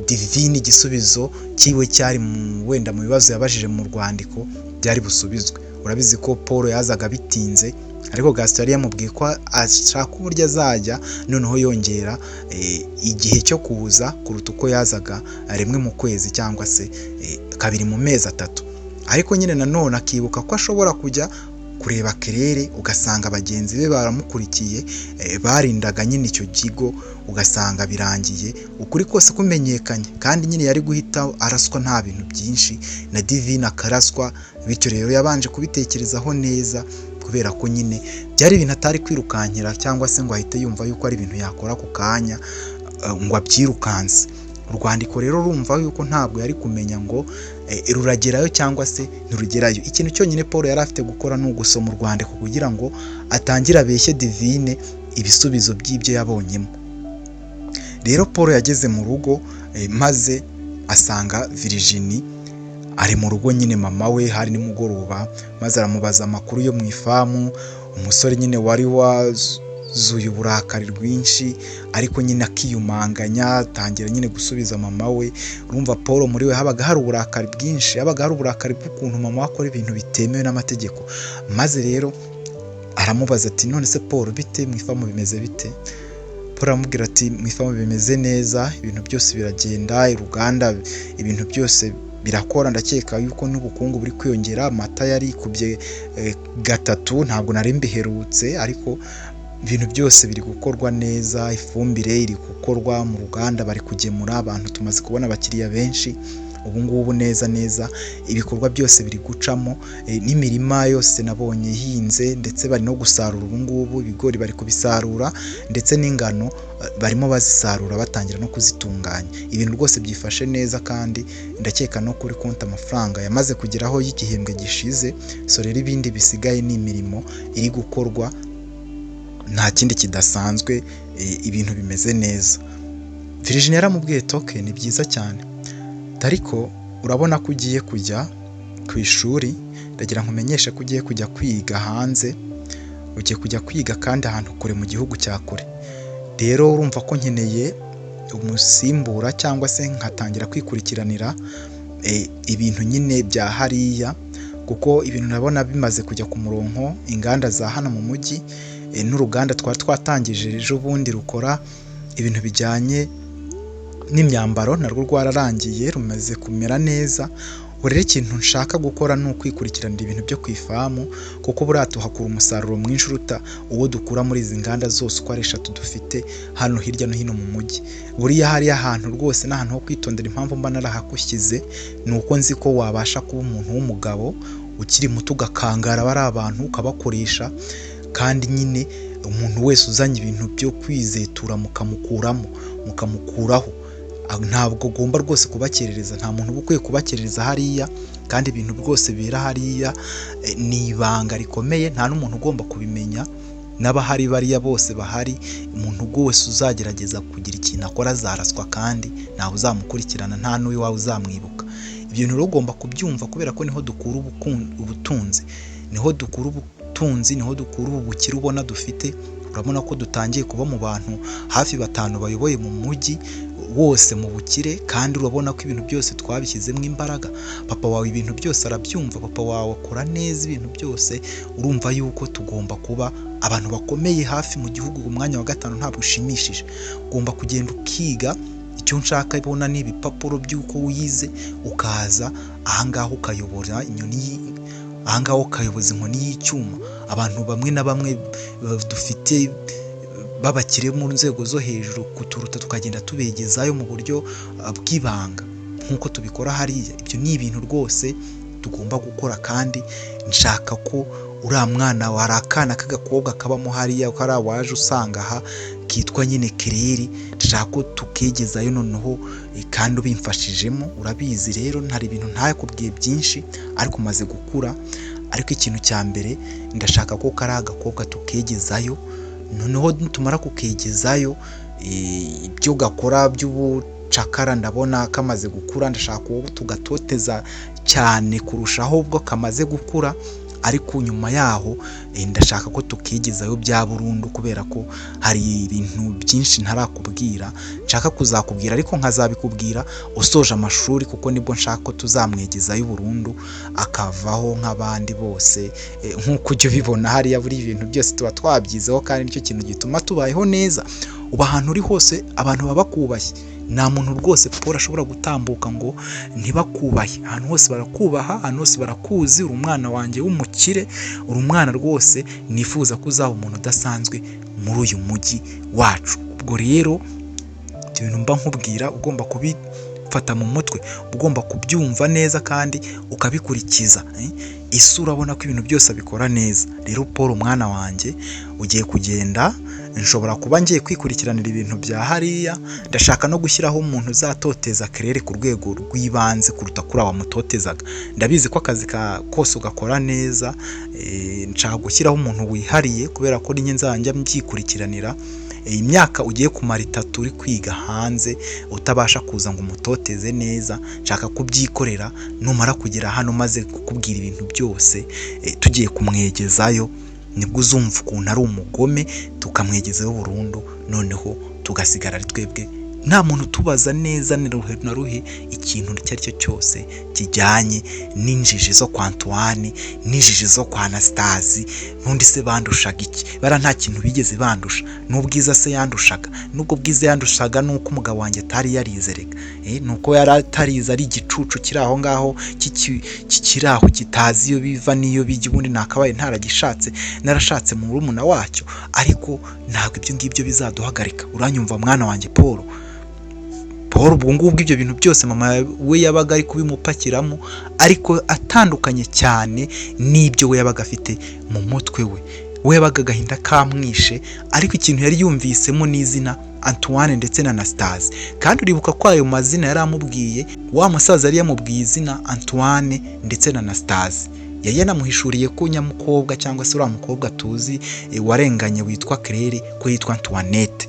Divine igisubizo cyiwe cyari wenda mu bibazo yabajije mu rwandiko byari busubizwe. Urabizi ko Paul yazaga bitinze, ariko Gaston yari yamubwiye ko ashaka uburyo azajya noneho yongera igihe cyo kuza kuruta uko yazaga rimwe mu kwezi cyangwa se kabiri mu mezi 3. Ariko nyine nanone akibuka ko ashobora kujya kureba Kerere, ugasanga bagenzi be baramukurikiye, barindaga nyine icyo kigo, ugasanga birangiye ukuri kose kumenyekanye, kandi nyine yari guhita araswa nta bintu byinshi, na Divine akaraswa. Bityo rero yabanje kubitekerezaho neza, kubera ko nyine byari ibintu atari kwirukankira cyangwa se ngo ahite yumva yuko ari ibintu yakora ako kanya ngo abyirukanse. Urwandiko rero urumva yuko ntabwo yari kumenya ngo ruragerayo cyangwa se ntirugerayo. Ikintu cyonyine Paul yari afite gukora ni ugusoma urwandiko kugira ngo atangire abeshye Divine ibisubizo by'ibyo yabonyemo. Rero Paul yageze mu rugo maze asanga Virginie ari mu rugo nyine, mama we. Hari nimugoroba, maze aramubaza amakuru yo mu ifamu. Umusore nyine wari wazuye uburakari rwinshi, ariko nyine akiyumanganya, atangira nyine gusubiza mama we. Urumva Paul muri we habaga hari uburakari bwinshi, habaga hari uburakari bw'ukuntu mama we akora ibintu bitemewe n'amategeko. Maze rero aramubaza ati: "None se Paul, bite mu ifamu, bimeze bite?" Paul aramubwira ati: "Mu ifamu bimeze neza, ibintu byose biragenda, uruganda ibintu byose birakora, ndakeka yuko n'ubukungu buri kwiyongera, amata yarikubye 3, ntabwo nari mbiherutse, ariko ibintu byose biri gukorwa neza, ifumbire iri gukorwa mu ruganda, bari kugemura abantu, tumaze kubona abakiriya benshi ubu ngubu neza neza, ibikorwa byose biri gucamo, n'imirima yose nabonye ihinze, ndetse bari no gusarura ubu ngubu, ibigori bari kubisarura, ndetse n'ingano barimo bazisarura, batangira no kuzitunganya. Ibintu rwose byifashe neza, kandi ndakeka no kuri konti amafaranga yamaze kugeraho y'igihembwe gishize. So rero ibindi bisigaye ni imirimo iri gukorwa, nta kindi kidasanzwe, ibintu bimeze neza." Virginie yaramubwiye: "Okay, ni byiza cyane, ariko urabona ko ugiye kujya ku ishuri, ndagira ngo nkumenyeshe ko ugiye kujya kwiga hanze, ugiye kujya kwiga kandi ahantu kure, mu gihugu cya kure. Rero urumva ko nkeneye umusimbura cyangwa se nkatangira kwikurikiranira ibintu nyine bya hariya, kuko ibintu ndabona bimaze kujya ku murongo. Inganda za hano mu mujyi n'uruganda twari twatangije ejo bundi rukora ibintu bijyanye n'imyambaro narwo rwararangiye, rumaze kumera neza. Ubu rero ikintu nshaka gukora ni ukwikurikiranira ibintu byo ku ifamu, kuko buriya tuhakura umusaruro mwinshi uruta uwo dukura muri izi nganda zose uko ari eshatu dufite hano hirya no hino mu mujyi. Buriya hariya hantu rwose ni ahantu ho kwitondera. Impamvu mba narahagushyize ni uko nzi ko wabasha kuba umuntu w'umugabo ukiri muto, ugakangara bariya abantu, ukabakoresha, kandi nyine umuntu wese uzanye ibintu byo kwizetura mukamukuramo, mukamukuraho. Ntabwo ugomba rwose kubakerereza, nta muntu uba ukwiye kubakerereza hariya, kandi ibintu rwose bibera hariya ni ibanga rikomeye, nta n'umuntu ugomba kubimenya." N'abahari bariya bose bahari, umuntu wese uzagerageza kugira ikintu akora azaraswa, kandi ntawe uzamukurikirana, nta n'uwawe uzamwibuka. Ibyo bintu rero ugomba kubyumva, kubera ko niho dukura ubutunzi, niho dukura ubutunzi, niho dukura ubu bukire ubona dufite. Urabona ko dutangiye kuba mu bantu hafi 5 bayoboye mu mujyi wose mu bukire, kandi urabona ko ibintu byose twabishyizemo imbaraga. Papa wawe ibintu byose arabyumva, papa wawe akora neza ibintu byose. Urumva yuko tugomba kuba abantu bakomeye hafi mu gihugu. Umwanya wa 5 ntabwo ushimishije, ugomba kugenda ukiga. Icyo nshaka ibona ni ibipapuro by'uko wize, ukaza ahangaha ukayobora inyoni, ahangaha ukayoboza inkoni y'icyuma. Abantu bamwe na bamwe dufite babakire mu nzego zo hejuru kuturuta, tukagenda tubegezayo mu buryo bw'ibanga nk'uko tubikora hariya. Ibyo ni ibintu rwose tugomba gukora, kandi nshaka ko uriya mwana, hari akana k'agakobwa kabamo hariya kariya waje usanga aha kitwa nyine Kireri, ndashaka ko tukegezayo noneho, kandi ubimfashijemo. Urabizi rero ntari ibintu ntakubwiye byinshi, ariko umaze gukura. Ariko ikintu cya mbere ndashaka ko kariya agakobwa tukegezayo, noneho nitumara kukegezayo ibyo gakora by'ubucakara ndabona kamaze gukura, ndashaka ko tugatoteza cyane kurushaho ubwo kamaze gukura. Ariko nyuma yaho ndashaka ko tukigezayo bya burundu, kubera ko hari ibintu byinshi ntarakubwira nshaka kuzakubwira, ariko nkazabikubwira usoje amashuri, kuko nibwo nshaka ko tuzamwegezayo burundu akavaho nk'abandi bose. Nk'uko ujya ubibona hariya, buri ibintu byose tuba twabyizeho, kandi nicyo kintu gituma tubayeho neza. Uba ahantu uri hose abantu baba bakubashye, nta muntu rwose Paul ashobora gutambuka ngo ntibakubahe. Ahantu hose barakubaha, ahantu hose barakuzi. Uri umwana wanjye w'umukire, uri umwana rwose nifuza ko uzaba umuntu udasanzwe muri uyu mujyi wacu. Ubwo rero ibyo bintu mba nkubwira ugomba kubifata mu mutwe, ugomba kubyumva neza kandi ukabikurikiza. Isi urabona ko ibintu byose abikora neza. Rero Paul umwana wanjye ugiye kugenda, nshobora kuba ngiye kwikurikiranira ibintu bya hariya. Ndashaka no gushyiraho umuntu uzatoteza Claire ku rwego rw'ibanze kuruta kuri wamutotezaga. Ndabizi ko akazi kose ugakora neza, nshaka gushyiraho umuntu wihariye, kubera ko ninjye nzajya mbyikurikiranira. Imyaka ugiye kumara 3 uri kwiga hanze utabasha kuza ngo umutoteze neza, nshaka kubyikorera. Numara kugera hano maze kukubwira ibintu byose, tugiye kumwegezayo, nibwo uzumva ukuntu ari umugome, tukamwegezayo burundu, noneho tugasigara ari twebwe, nta muntu utubaza neza na ruhe ikintu icyo ari cyo cyose kijyanye n'injiji zo kwa Antoine, n'injiji zo kwa Anastasi. N'undi se bandushaga iki? Bara nta kintu bigeze bandusha. N'ubwiza se yandushaga, n'ubwo bwiza yandushaga nuko umugabo wanjye atari yarizereka, nuko yari atarize, ari igicucu kiri aho ngaho kikiri aho kitazi iyo biva n'iyo bijya. Ubundi nakabaye ntaragishatse, narashatse mu murumuna wacyo, ariko ntabwo ibyo ngibyo bizaduhagarika. Uranyumva mwana wanjye Paul? Paul ubwo ngubwo ibyo bintu byose mama we yabaga ari kubimupakiramo, ariko atandukanye cyane n'ibyo we yabaga afite mu mutwe we. We yabaga agahinda kamwishe, ariko ikintu yari yumvisemo n'izina Antoine ndetse na Anastase. Kandi uribuka ko ayo mazina yari amubwiye, wa musaza yari yamubwiye izina Antoine ndetse na Anastase. Yari yanamuhishuriye ko nyamukobwa cyangwa se uriya mukobwa tuzi warenganye witwa Claire ko yitwa Antoinette.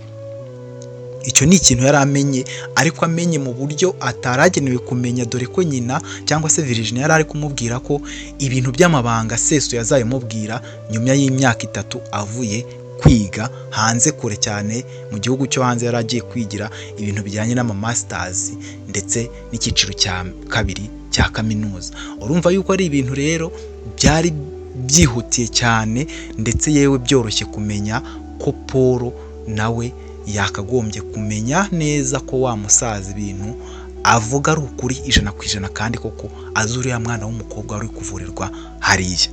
Icyo ni ikintu yari amenye, ariko amenye mu buryo ataragenewe kumenya, dore ko nyina cyangwa se Virginia yari ari kumubwira ko ibintu by'amabanga asesuye azabimubwira nyuma y'imyaka 3 avuye kwiga hanze kure cyane mu gihugu cyo hanze. Yari agiye kwigira ibintu bijyanye n'ama masters ndetse n'icyiciro cya 2 cya kaminuza. Urumva yuko ari ibintu rero byari byihutiye cyane, ndetse yewe byoroshye kumenya ko Paul nawe yakagombye kumenya neza ko wa musaza ibintu avuga ari ukuri 100%, kandi koko azi uriya mwana w'umukobwa wari kuvurirwa hariya.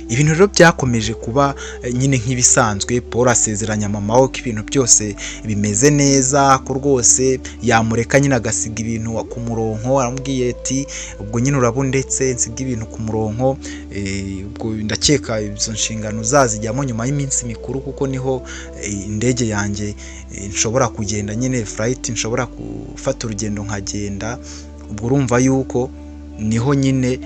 Ibintu rero byakomeje kuba nyine nk'ibisanzwe. Paul asezeranya mama we ko ibintu byose bimeze neza, ko rwose yamureka nyine agasiga ibintu ku murongo. Aramubwiye ati ubwo nyine uraba ndetse nsiga ibintu ku murongo, ubwo ndakeka izo nshingano uzazijyamo nyuma y'iminsi mikuru, kuko niho indege yanjye nshobora kugenda nyine flight, nshobora gufata urugendo nkagenda. Ubwo urumva yuko niho nyine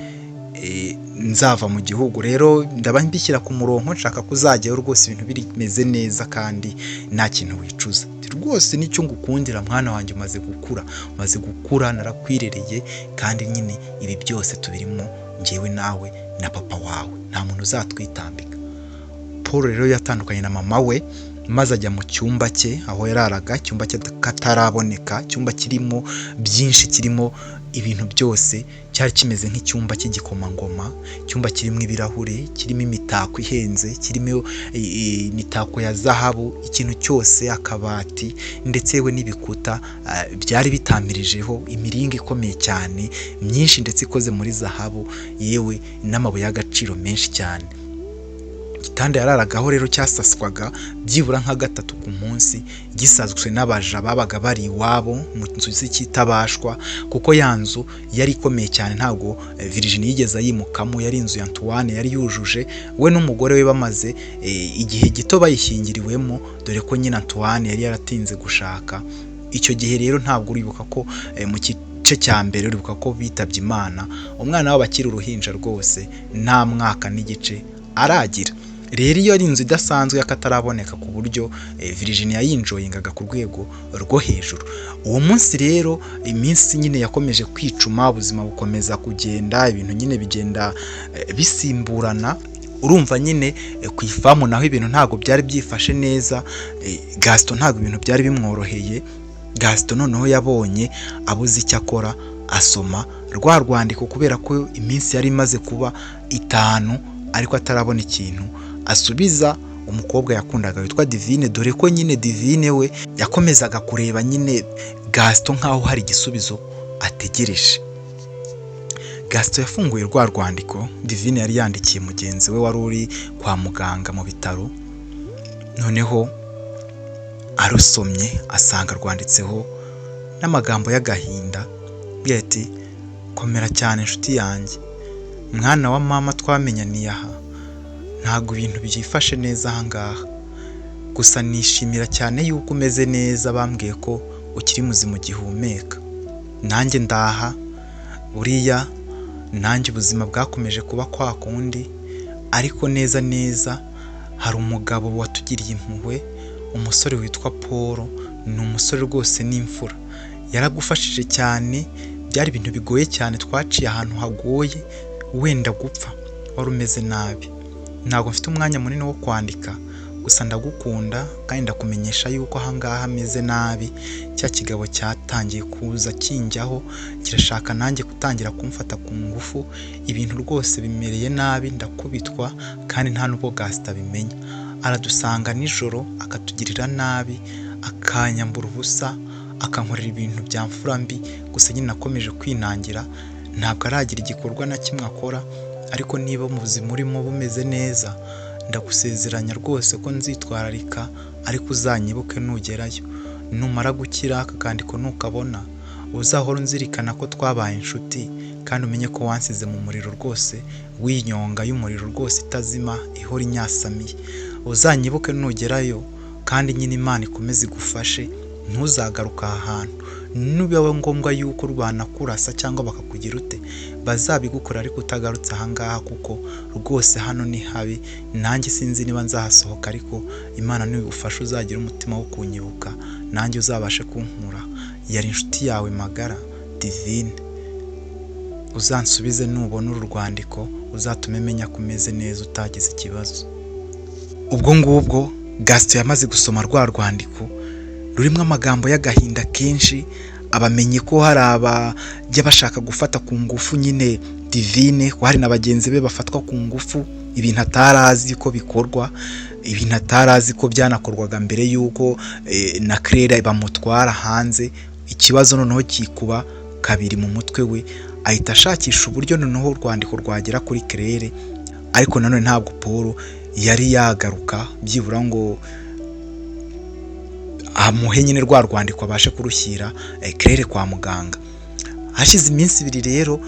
nzava mu gihugu. Rero ndaba mbishyira ku murongo, nshaka ko uzajyayo rwose ibintu bimeze neza kandi nta kintu wicuza. Rwose nicyo ngukundira mwana wanjye, umaze gukura, umaze gukura, narakwirereye, kandi nyine ibi byose tubirimo njyewe nawe na papa wawe, nta muntu uzatwitambika. Paul rero yatandukanye na mama we, maze ajya mu cyumba cye aho yararaga, icyumba cye kataraboneka, icyumba kirimo byinshi, kirimo ibintu byose, cyari kimeze nk'icyumba cy'igikomangoma, icyumba kirimo ibirahure, kirimo imitako ihenze, kirimo imitako ya zahabu, ikintu cyose, akabati, ndetse yewe n'ibikuta byari bitamirijeho imiringa ikomeye cyane myinshi, ndetse ikoze muri zahabu, yewe n'amabuye y'agaciro menshi cyane. Igitanda yararagaho rero cyasaswaga byibura nka 3 ku munsi, gisazwe n'abaja babaga bari iwabo mu nzu z'ikitabashwa, kuko ya nzu yari ikomeye cyane, ntabwo Virginie yigeze ayimukamo. Yari inzu ya Antoine yari yujuje, we n'umugore we bamaze igihe gito bayishyingiriwemo, dore ko nyine Antoine yari yaratinze gushaka. Icyo gihe rero ntabwo uribuka ko mu gice cya mbere uribuka ko bitabye Imana, umwana wabo akiri uruhinja rwose, nta mwaka n'igice aragira. Rero iyo ari inzu idasanzwe y'akataraboneka, ku buryo Virginie yayinjoyingaga ku rwego rwo hejuru. Uwo munsi rero iminsi nyine yakomeje kwicuma, ubuzima bukomeza kugenda, ibintu nyine bigenda bisimburana. Urumva nyine ku ifamu naho ibintu ntabwo byari byifashe neza. Gaston ntabwo ibintu byari bimworoheye. Gaston noneho yabonye abuze icyo akora, asoma rwa rwandiko, kubera ko iminsi yari imaze kuba 5 ariko atarabona ikintu asubiza umukobwa yakundaga witwa Divine, dore ko nyine Divine we yakomezaga kureba nyine Gaston nkaho hari igisubizo ategereje. Gaston yafunguye rwa rwandiko Divine yari yandikiye mugenzi we wari uri kwa muganga mu bitaro, noneho arusomye asanga rwanditseho n'amagambo y'agahinda, ati: komera cyane inshuti yanjye, mwana wa mama twamenyaniye aha, ntabwo ibintu byifashe neza aha ngaha, gusa nishimira cyane yuko umeze neza, bambwiye ko ukiri muzima ugihumeka, nanjye ndaha, buriya nanjye ubuzima bwakomeje kuba kwa kundi, ariko neza neza hari umugabo watugiriye impuhwe, umusore witwa Paul, ni umusore rwose n'imfura, yaragufashije cyane, byari ibintu bigoye cyane, twaciye ahantu hagoye, wenda gupfa, wari umeze nabi, ntabwo mfite umwanya munini wo kwandika, gusa ndagukunda kandi ndakumenyesha yuko aha ngaha ameze nabi, cya kigabo cyatangiye kuza kinjyaho, kirashaka nanjye gutangira kumfata ku ngufu, ibintu rwose bimereye nabi, ndakubitwa kandi nta nubwo Gaston abimenya, aradusanga nijoro akatugirira nabi, akanyambura ubusa, akankorera ibintu bya mfura mbi, gusa nyine nakomeje kwinangira, ntabwo aragira igikorwa na kimwe akora, ariko niba mu buzima urimo bumeze neza, ndagusezeranya rwose ko nzitwararika, ariko uzanyibuke nugerayo, numara gukira aka kandiko nukabona, uzahora unzirikana ko twabaye inshuti, kandi umenye ko wansize mu muriro rwose w'inyonga y'umuriro rwose itazima ihora inyasamiye, uzanyibuke nugerayo, kandi nyine Imana ikomeze igufashe, ntuzagaruka aha hantu, nibiba ngombwa yuko banakurasa cyangwa bakakugira ute, bazabigukora ariko utagarutse aha ngaha, kuko rwose hano ni habi, nanjye sinzi niba nzahasohoka, ariko Imana nigufasha uzagira umutima wo kunyibuka, nanjye uzabashe kunkura, yari inshuti yawe magara Divine, uzansubize nubona uru rwandiko, uzatume menya ko umeze neza utagize ikibazo. Ubwo ngubwo Gaston yamaze gusoma rwa rwandiko rurimo amagambo y'agahinda kenshi, abamenye ko hari abajya bashaka gufata ku ngufu nyine Divine, ko hari na bagenzi be bafatwa ku ngufu, ibintu atari azi ko bikorwa, ibintu atari azi ko byanakorwaga mbere y'uko na Claire bamutwara hanze. Ikibazo noneho kikuba kabiri mu mutwe we, ahita ashakisha uburyo noneho urwandiko rwagera kuri Claire, ariko nanone ntabwo Paul yari yagaruka byibura ngo amuhe nyine rwa rwandiko abashe kurushyira Claire kwa muganga. Hashize iminsi ibiri rero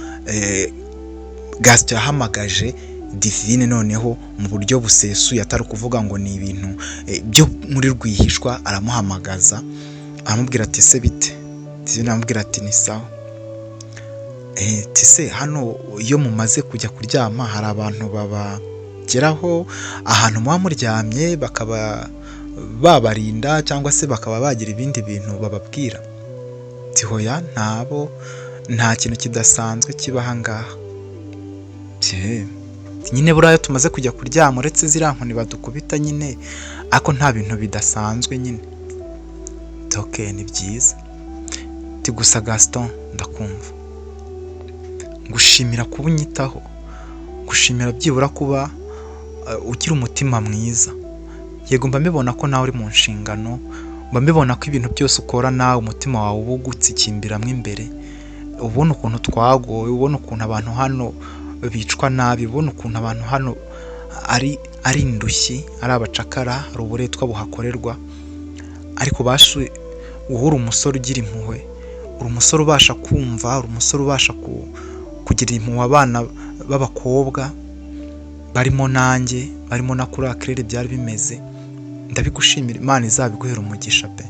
Gaston yahamagaje Divine noneho mu buryo busesuye, atari ukuvuga ngo ni ibintu byo muri rwihishwa, aramuhamagaza aramubwira ati ese bite? Divine aramubwira ati ni sawa. Ati se hano iyo mumaze kujya kuryama hari abantu babageraho ahantu muba muryamye, bakaba babarinda cyangwa se bakaba bagira ibindi bintu bababwira? Ati: "Hoya, ntabo, nta kintu kidasanzwe kiba aha ngaha." Ati: "Nyine buriya iyo tumaze kujya kuryama, uretse ziriya nkoni badukubita nyine, ariko nta bintu bidasanzwe nyine." Ati: "Okay, ni byiza." Ati: "Gusa Gaston, ndakumva, ngushimira kuba unyitaho, ngushimira byibura kuba ugira umutima mwiza. Yego, mba mbibona ko nawe uri mu nshingano, mba mbibona ko ibintu byose ukora nawe umutima wawe uba ugutsikimbiramo imbere, ubona ukuntu twagowe, ubona ukuntu abantu hano bicwa nabi, ubona ukuntu abantu hano ari indushyi, ari abacakara, hari uburetwa buhakorerwa. Ariko bashu, wowe uri umusore ugira impuhwe, uri umusore ubasha kumva, uri umusore ubasha kugirira impuhwe abana b'abakobwa barimo nanjye, barimo na kuriya Claire byari bimeze. Ndabigushimira, Imana izabiguhera umugisha pe.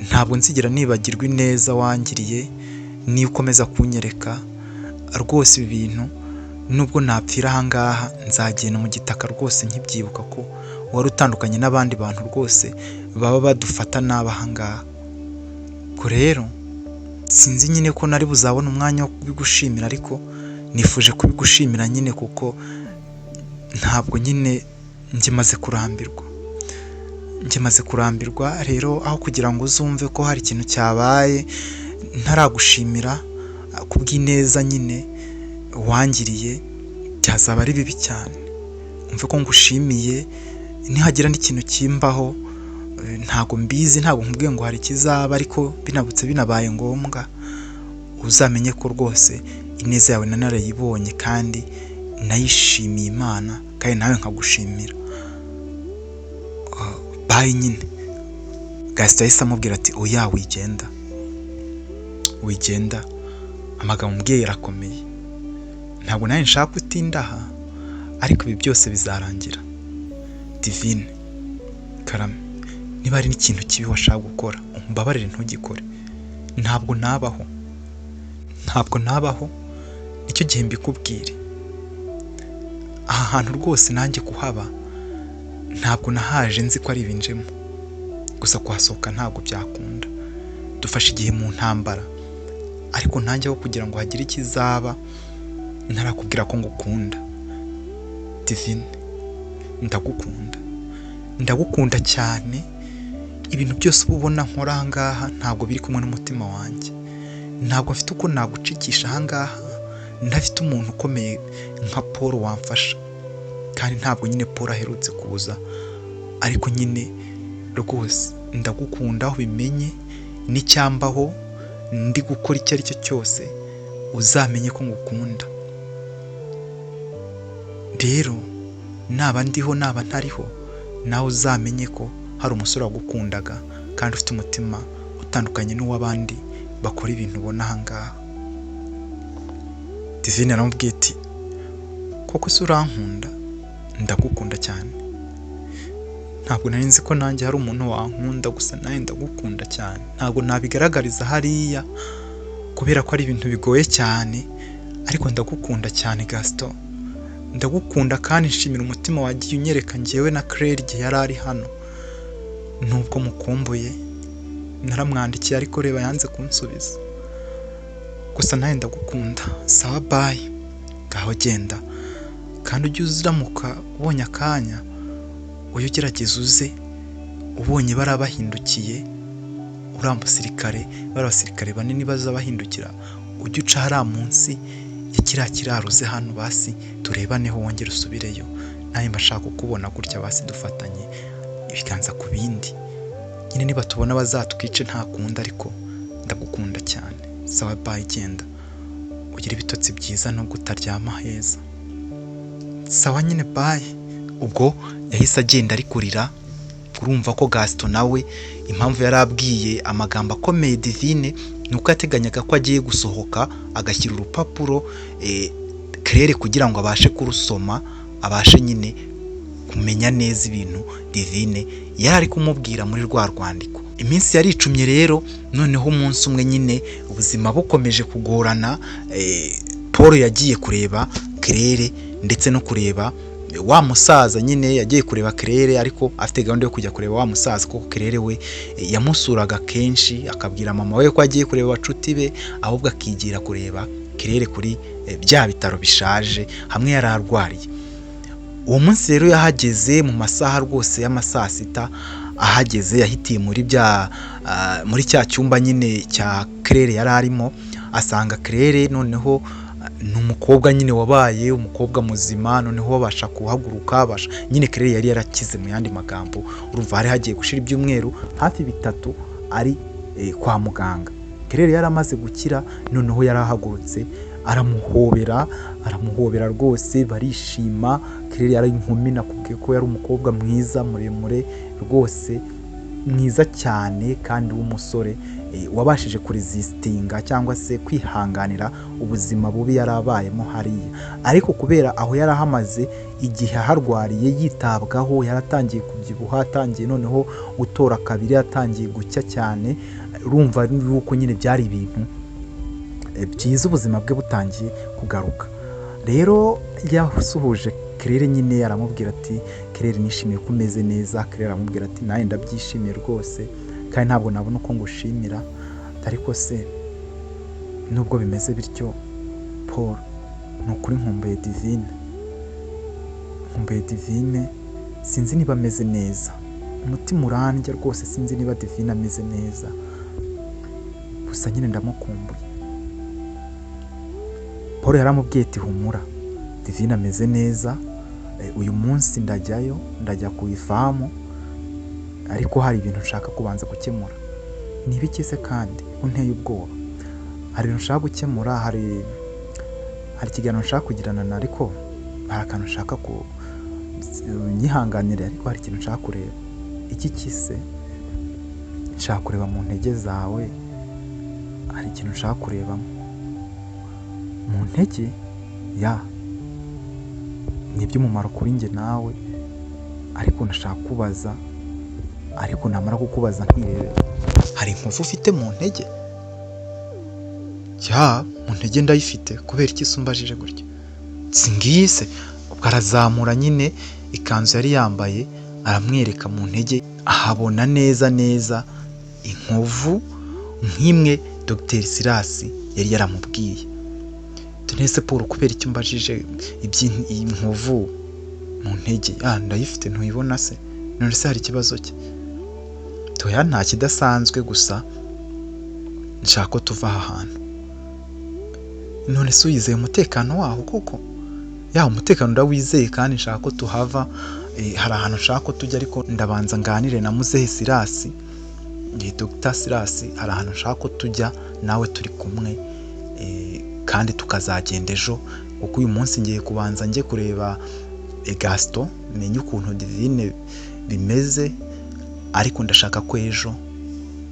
Ntabwo nzigera nibagirwa ineza wangiriye niyo ukomeza kunyereka. Rwose ibi bintu, nubwo napfira aha ngaha, nzagenda mu gitaka rwose nkibyibuka ko wari utandukanye n'abandi bantu rwose baba badufata nabi aha ngaha. Ubwo rero sinzi nyine ko nari buzabone umwanya wo kubigushimira, ariko nifuje kubigushimira nyine, kuko ntabwo nyine njye maze kurambirwa, njye maze kurambirwa. Rero aho kugira ngo uzumve ko hari ikintu cyabaye ntaragushimira kubw'ineza nyine wangiriye, byazaba ari bibi cyane. Umve ko ngushimiye. Nihagira n'ikintu kimbaho, ntabwo mbizi, ntabwo nkubwiye ngo hari ikizaba, ariko binabutse binabaye ngombwa, uzamenye ko rwose ineza yawe narayibonye kandi nayishimiye Imana, kandi nawe nkagushimira. Bye nyine." Gaston yahise amubwira ati: "Oya, wigenda, wigenda, amagambo umbwiye arakomeye. Ntabwo nawe nshaka utinda aha, ariko ibi byose bizarangira. Divine, karame, niba hari n'ikintu kibi washaka gukora, umbabarire ntugikore. Ntabwo nabaho, ntabwo nabaho. Nicyo gihe mbikubwire. Aha hantu rwose nanjye kuhaba ntabwo nahaje nzi ko ari ibinjemo, gusa kuhasohoka ntabwo byakunda. Dufashe igihe mu ntambara, ariko ntanjye aho kugira ngo hagire ikizaba ntarakubwira ko ngukunda. Divine, ndagukunda, ndagukunda cyane. Ibintu byose uba ubona nkora aha ngaha ntabwo biri kumwe n'umutima wanjye. Ntabwo mfite uko nagucikisha aha ngaha ntafite umuntu ukomeye nka Paul wamfasha, kandi ntabwo nyine Paul aherutse kuza. Ariko nyine rwose ndagukunda, aho ubimenye. N'icyambaho ndi gukora icyo ari cyo cyose, uzamenye ko ngukunda. Rero naba ndiho, naba ntariho, nawe uzamenye ko hari umusore wagukundaga kandi ufite umutima utandukanye n'uw'abandi bakora ibintu ubona aha ngaha." Divine aramubwiye ati: "Koko se urankunda?" "Ndagukunda cyane. Ntabwo nari nzi ko nanjye hari umuntu wankunda, gusa nawe ndagukunda cyane. Ntabwo nabigaragariza hariya kubera ko ari ibintu bigoye cyane, ariko ndagukunda cyane Gaston, ndagukunda, kandi nshimira umutima wagiye unyereka njyewe na Claire igihe yari ari hano. Nubwo mukumbuye, naramwandikiye, ariko reba yanze kunsubiza. Gusa nawe ndagukunda. Sawa, bye, ngaho genda, kandi ujye uziramuka ubonye akanya, ujye ugerageza uze ubonye bariya bahindukiye, uriya musirikare, bariya basirikare banini baza bahindukira, ujye uca hariya munsi ya kiriya kiraro uze hano basi turebaneho, wongere usubireyo. Nanjye mba nshaka kukubona gutya, basi dufatanye ibiganza ku bindi nyine. Niba tubona bazatwice, nta kundi, ariko ndagukunda cyane. Sawa, bye, genda ugire ibitotsi byiza nubwo utaryama heza. Sawa nyine, bye." Ubwo yahise agenda ari kurira. Urumva ko Gaston nawe impamvu yari abwiye amagambo akomeye Divine ni uko yateganyaga ko agiye gusohoka agashyira urupapuro Claire kugira ngo abashe kurusoma, abashe nyine kumenya neza ibintu Divine yari ari kumubwira muri rwa rwandiko. Iminsi yaricumye rero, noneho umunsi umwe nyine ubuzima bukomeje kugorana, Paul yagiye kureba Claire ndetse no kureba wa musaza. Nyine yagiye kureba Claire ariko afite gahunda yo kujya kureba wa musaza, kuko Claire we yamusuraga kenshi, akabwira mama we ko agiye kureba abacuti be, ahubwo akigira kureba Claire kuri bya bitaro bishaje hamwe yari arwariye. Uwo munsi rero yahageze mu masaha rwose y'ama saa sita. Ahageze yahitiye muri cya cyumba nyine cya Claire yari arimo, asanga Claire noneho ni umukobwa nyine wabaye umukobwa muzima, noneho babasha kuhaguruka nyine Claire yari yarakize. Mu yandi magambo, urumva hari hagiye gushira ibyumweru hafi 3 ari kwa muganga. Claire yari amaze gukira, noneho yarahagurutse, aramuhobera, aramuhobera rwose, barishima. Claire yari inkumi, nakubwiye ko yari umukobwa mwiza, muremure rwose, mwiza cyane kandi w'umusore wabashije kuresistinga cyangwa se kwihanganira ubuzima bubi yari abayemo hariya. Ariko kubera aho yari ahamaze igihe aharwariye yitabwaho, yaratangiye kubyibuha, atangiye noneho gutora kabiri, atangiye gucya cyane. Urumva yuko nyine byari ibintu byiza, ubuzima bwe butangiye kugaruka. Rero yasuhuje Claire nyine, aramubwira ati: "Claire, nishimiye ko umeze neza." Claire aramubwira ati: "Nawe ndabyishimiye rwose, kandi ntabwo nabona uko ngushimira. Ariko se nubwo bimeze bityo, Paul, ni ukuri nkumbuye Divine, nkumbuye Divine, sinzi niba ameze neza. Umutima urandya rwose, sinzi niba Divine ameze neza, gusa nyine ndamukumbuye." Paul yaramubwiye ati: "Humura, Divine ameze neza. Uyu munsi ndajyayo, ndajya ku ifamu, ariko hari ibintu nshaka kubanza gukemura." "Ni ibiki se kandi unteye ubwoba?" "Hari ibintu nshaka gukemura, hari ikiganiro nshaka kugirana na, ariko hari akantu nshaka ku nyihanganire, ariko hari ikintu nshaka kureba." "Iki kise?" "Nshaka kureba mu ntege zawe, hari ikintu nshaka kurebamo mu ntege ya, ni iby'umumaro kuri njye nawe, ariko ndashaka kubaza, ariko namara kukubaza nkirebera. Hari inkovu ufite mu ntege?" "Ya, mu ntege ndayifite. Kubera iki se umbajije gutya?" "Si ngiyi se?" Ubwo arazamura nyine ikanzu yari yambaye, aramwereka mu ntege, ahabona neza neza inkovu nk'imwe Dr Silas yari yaramubwiye. "Nese Paul, kubera icyo umbajije iby'inkovu mu ntege?" "Ah, ndayifite, ntuyibona se? None se hari ikibazo cye?" "Toya, nta kidasanzwe, gusa nshaka ko tuva aha hantu." "None se wizeye umutekano waho koko?" "Ya, umutekano ndawizeye, kandi nshaka ko tuhava. Hari ahantu nshaka ko tujya, ariko ndabanza nganire na muzehe Silas, Dr Silas. Hari ahantu nshaka ko tujya nawe turi kumwe, kandi tukazagenda ejo, kuko uyu munsi ngiye kubanza njye kureba Gaston, menye ukuntu Divine bimeze, ariko ndashaka ko ejo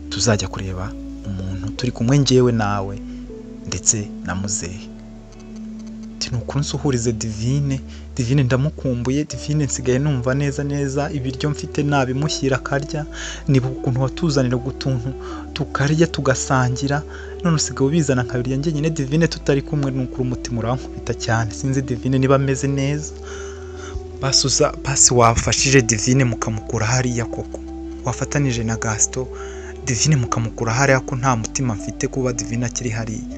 tuzajya kureba umuntu turi kumwe, njyewe nawe ndetse na muzehe." Ati: "Ni ukuri nsuhurize Divine. Divine ndamukumbuye. Divine nsigaye numva neza neza ibiryo mfite nabimushyira akarya. Nibuka ukuntu watuzaniraga utuntu tukarya, tugasangira, none usigaye ubizana nkabirya njyenyine, Divine tutari kumwe. Ni ukuri umutima urankubita cyane. Sinzi Divine niba ameze neza. Basuza basi wafashije Divine mukamukura hariya koko, wafatanije na Gaston Divine mukamukura hariya, ko nta mutima mfite kuba Divine akiri hariya."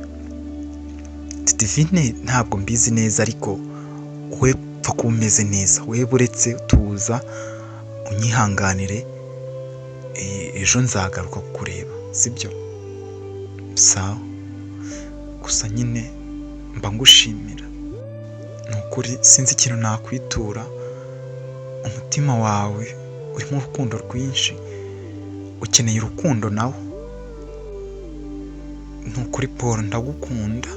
Ati: "Divine ntabwo mbizi neza, ariko we pfa kuba umeze neza. We buretse tuza unyihanganire, ejo nzagaruka kukureba, sibyo?" "Sawa, gusa nyine mba ngushimira, ni ukuri sinzi ikintu nakwitura. Umutima wawe urimo urukundo rwinshi, ukeneye urukundo nawo. Ni ukuri Paul, ndagukunda,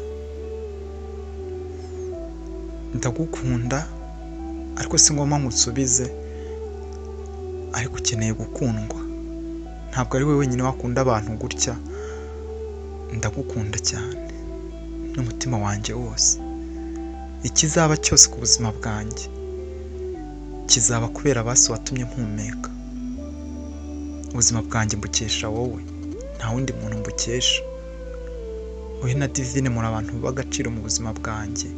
ndagukunda, ariko si ngombwa ngo unsubize, ariko ukeneye gukundwa. Ntabwo ari wowe wenyine wakunda abantu gutya. Ndagukunda cyane n'umutima wanjye wose. Ikizaba cyose ku buzima bwanjye kizaba kubera basi watumye mpumeka." Ubuzima bwanjye mbukesha wowe, nta wundi muntu mbukesha. Wowe na Divine muri abantu b'agaciro mu buzima bwanjye,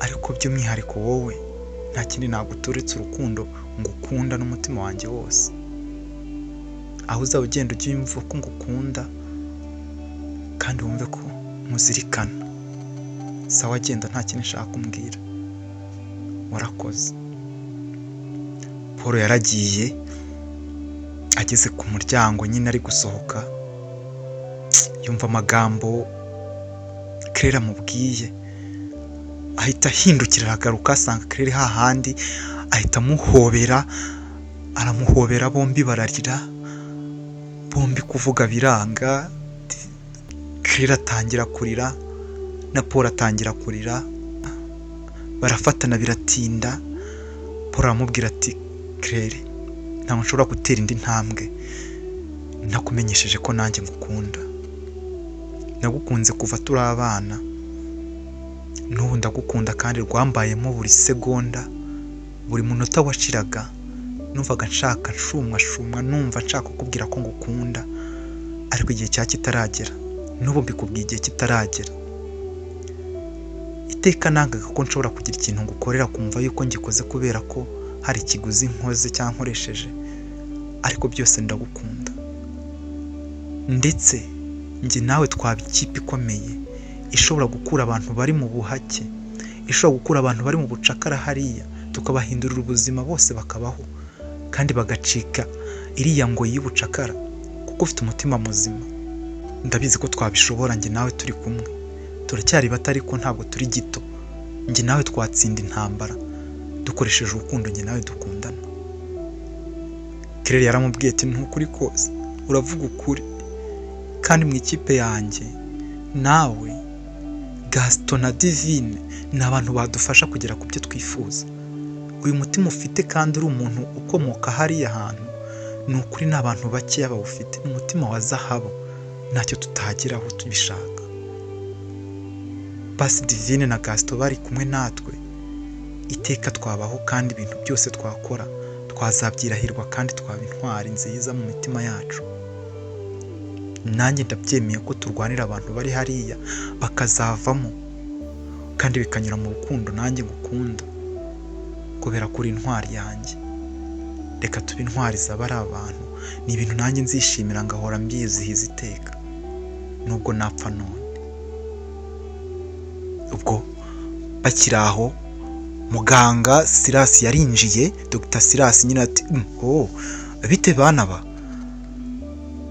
ariko by'umwihariko wowe nta kindi naguturetse urukundo ngukunda n'umutima wanjye wose. Aho uzaba ugenda ujye wumva ko ngukunda kandi wumve ko muzirikana. Sawa genda, nta kindi nshaka kumbwira, warakoze. Paul yaragiye, ageze ku muryango nyine ari gusohoka, yumva amagambo Claire amubwiye, ahita ahindukira aragaruka, asanga Claire hahandi, ahita amuhobera, aramuhobera, bombi bararira, bombi kuvuga biranga. Claire atangira kurira na Paul atangira kurira, barafatana biratinda. Paul aramubwira ati: "Claire, ntabwo nshobora gutera indi ntambwe ntakumenyesheje ko nanjye ngukunda. Nagukunze kuva turi abana, n'ubu ndagukunda kandi rwambayemo buri segonda, buri munota washiraga numvaga nshaka nshumwa shumwa, numva nshaka kukubwira ko ngukunda, ariko igihe cya kitaragera. N'ubu mbikubwiye igihe kitaragera. Iteka nangaga ko nshobora kugira ikintu ngukorera kumva yuko ngikoze kubera ko hari ikiguzi nkoze cyangwa nkoresheje, ariko byose ndagukunda. Ndetse njye nawe twaba ikipe ikomeye ishobora gukura abantu bari mu buhake, ishobora gukura abantu bari mu bucakara hariya, tukabahindurira ubuzima bose bakabaho kandi bagacika iriya ngoyi y'ubucakara, kuko ufite umutima muzima. Ndabizi ko twabishobora njye nawe turi kumwe. Turacyari bato ariko ntabwo turi gito. Njye nawe twatsinda intambara dukoresheje urukundo njye nawe dukundana." Claire yaramubwiye ati: "Ntukuri kose uravuga ukuri, kandi mu ikipe yanjye nawe, Gaston na Divine ni abantu badufasha kugera ku byo twifuza. Uyu mutima ufite kandi uri umuntu ukomoka hariya hantu, ni ukuri ni abantu bakeya bawufite, ni umutima wa zahabu, ntacyo tutageraho tubishaka. Basi Divine na Gaston bari kumwe natwe iteka twabaho, kandi ibintu byose twakora twazabyirahirwa kandi twaba intwari nziza mu mitima yacu. Nanjye ndabyemeye ko turwanira abantu bari hariya bakazavamo, kandi bikanyura mu rukundo nanjye ngukunda kubera ko uri intwari yanjye. Reka tube intwari zaba ari abantu, ni ibintu nanjye nzishimira ngahora mbyizihiza iteka nubwo napfa none." Ubwo bakiri aho, muganga Sirasi yarinjiye, Dr Sirasi nyine ati: "Oh, bite bana ba?"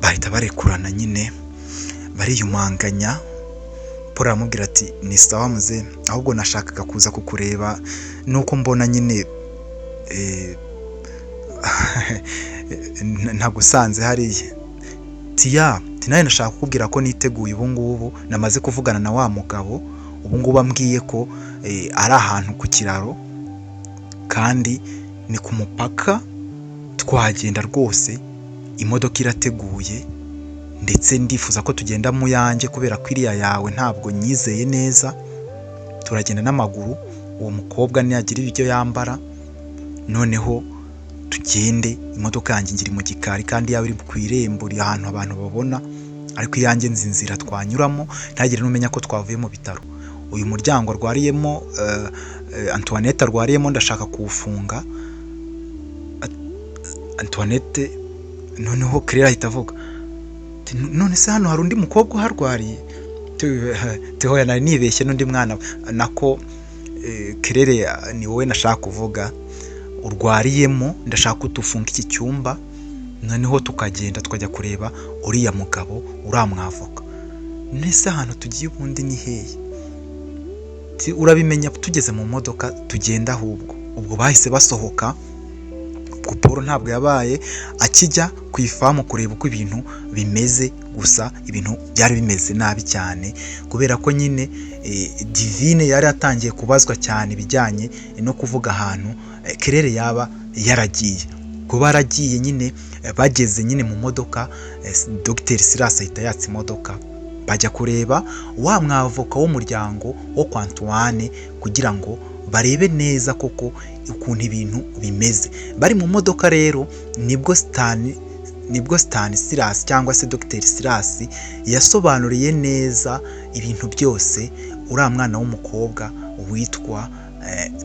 Bahita barekurana nyine, bariyumanganya. Paul aramubwira ati: "Ni sawa muze, ahubwo nashakaga kuza kukureba nuko mbona nyine ntagusanze hariya." Tiya nawe nashaka kukubwira ko niteguye ubu ngubu, namaze kuvugana na wa mugabo, ubu ngubu ambwiye ko ari ahantu ku kiraro kandi ni ku mupaka, twagenda rwose, imodoka irateguye, ndetse ndifuza ko tugenda mu yanjye kubera ko iriya yawe ntabwo nyizeye neza. Turagenda n'amaguru, uwo mukobwa niyagira ibyo yambara noneho tugende. Imodoka yanjye ngiri mu gikari kandi yaba iri ku irembo, iri ahantu abantu babona, ariko iyanjye nzi inzira twanyuramo ntagire n'umenya ko twavuye mu bitaro. Uyu muryango arwariyemo, Antoinette arwariyemo, ndashaka kuwufunga Antoinette." Noneho Claire ahita avuga ati: "None se hano hari undi mukobwa uharwariye?" Tehoya nari nibeshye, n'undi mwana nako Claire, ni wowe nashaka kuvuga urwariyemo. Ndashaka ko tufunga iki cyumba, noneho tukagenda tukajya kureba uriya mugabo, uriya mwavoka. Nese ahantu tugiye ubundi ni hehe?" "Urabimenya tugeze mu modoka, tugenda ahubwo." Ubwo bahise basohoka. Ubwo Paul ntabwo yabaye akijya ku ifamu kureba uko ibintu bimeze, gusa ibintu byari bimeze nabi cyane kubera ko nyine Divine yari atangiye kubazwa cyane ibijyanye no kuvuga ahantu Claire yaba yaragiye. Kuba yaragiye nyine, bageze nyine mu modoka, Dr Silas ahita yatsa imodoka, bajya kureba wa mwavoka w'umuryango wo kwa Antoine kugira ngo barebe neza koko ukuntu ibintu bimeze. Bari mu modoka rero nibwo Nibwo Stanislas cyangwa se Dr Silas yasobanuriye neza ibintu byose uriya mwana w'umukobwa witwa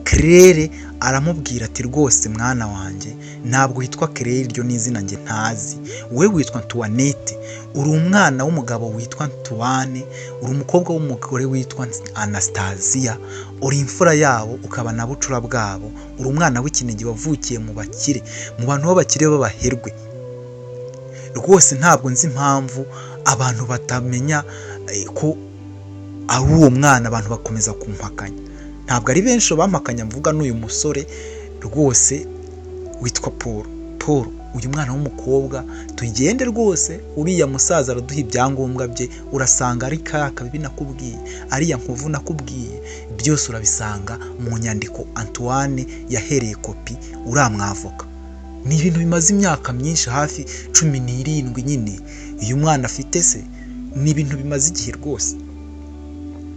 Claire. Aramubwira ati: "Rwose mwana wanjye, ntabwo witwa Claire, iryo ni izina njye ntazi. We witwa Antoinette, uri umwana w'umugabo witwa Antoine, uri umukobwa w'umugore witwa Anastasia, uri imfura yabo ukaba na bucura bwabo, uri umwana w'ikinege wavukiye mu bakire, mu bantu b'abakire b'abaherwe. Rwose ntabwo nzi impamvu abantu batamenya ko ari uwo mwana. Abantu bakomeza kumpakanya. Ntabwo ari benshi bampakanya, mvuga n'uyu musore rwose witwa Paul. Paul, uyu mwana w'umukobwa tugende rwose, uriya musaza araduha ibyangombwa bye, urasanga ari ka kabibi nakubwiye, ariya nkovu nakubwiye, byose urabisanga mu nyandiko Antoine yahereye kopi uriya mwavoka. Ni ibintu bimaze imyaka myinshi, hafi 17 nyine uyu mwana afite se, ni ibintu bimaze igihe rwose.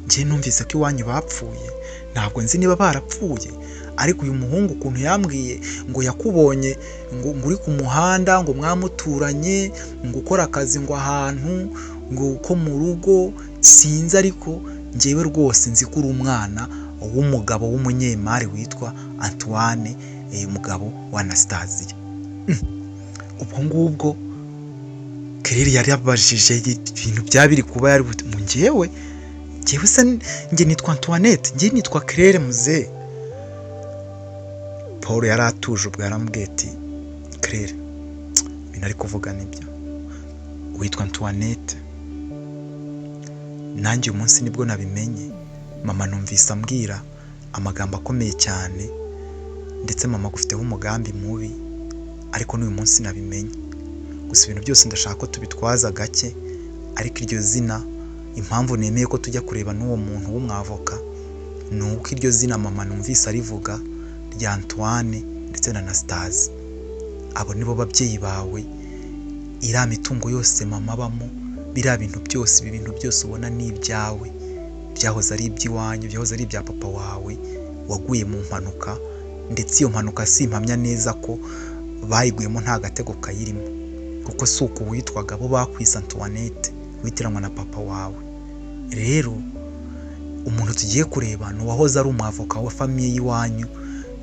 Njye numvise ko iwanyu bapfuye, ntabwo nzi niba barapfuye, ariko uyu muhungu ukuntu yambwiye ngo yakubonye ngo uri ku muhanda, ngo mwamuturanye, ngo ukora akazi ngo ahantu ngo ko mu rugo, sinzi, ariko njyewe rwose nzi ko uri umwana w'umugabo w'umunyemari witwa Antoine, umugabo wa Anastasia." Ubwo ngubwo Claire yari yabajije ibintu byaba biri kuba, yari mu njyewe se njye nitwa Antoinette? Njye nitwa Claire, muzehe." Paul yari atuje ubwo, yaramubwiye ati: "Claire, ibintu ari kuvuga nibyo, witwa Antoinette. Nanjye uyu munsi nibwo nabimenye. Mama numvise ambwira amagambo akomeye cyane, ndetse mama agufiteho umugambi mubi, ariko n'uyu munsi nabimenye. Gusa ibintu byose ndashaka ko tubitwaza gake, ariko iryo zina, impamvu nemeye ko tujya kureba n'uwo muntu w'umwavoka, ni uko iryo zina mama numvise arivuga rya Antoine ndetse na Anastase, abo nibo babyeyi bawe. Iriya mitungo yose mama abamo, biriya bintu byose, ibi bintu byose ubona ni ibyawe, byahoze ari iby'iwanyu, byahoze ari ibya papa wawe waguye mu mpanuka, ndetse iyo mpanuka simpamya neza ko bayiguyemo nta gatego kayirimo, kuko si uku witwaga, bo bakwise Antoinette witiranwa na papa wawe. Rero umuntu tugiye kureba ni uwahoze ari umwavoka wa famille y'iwanyu,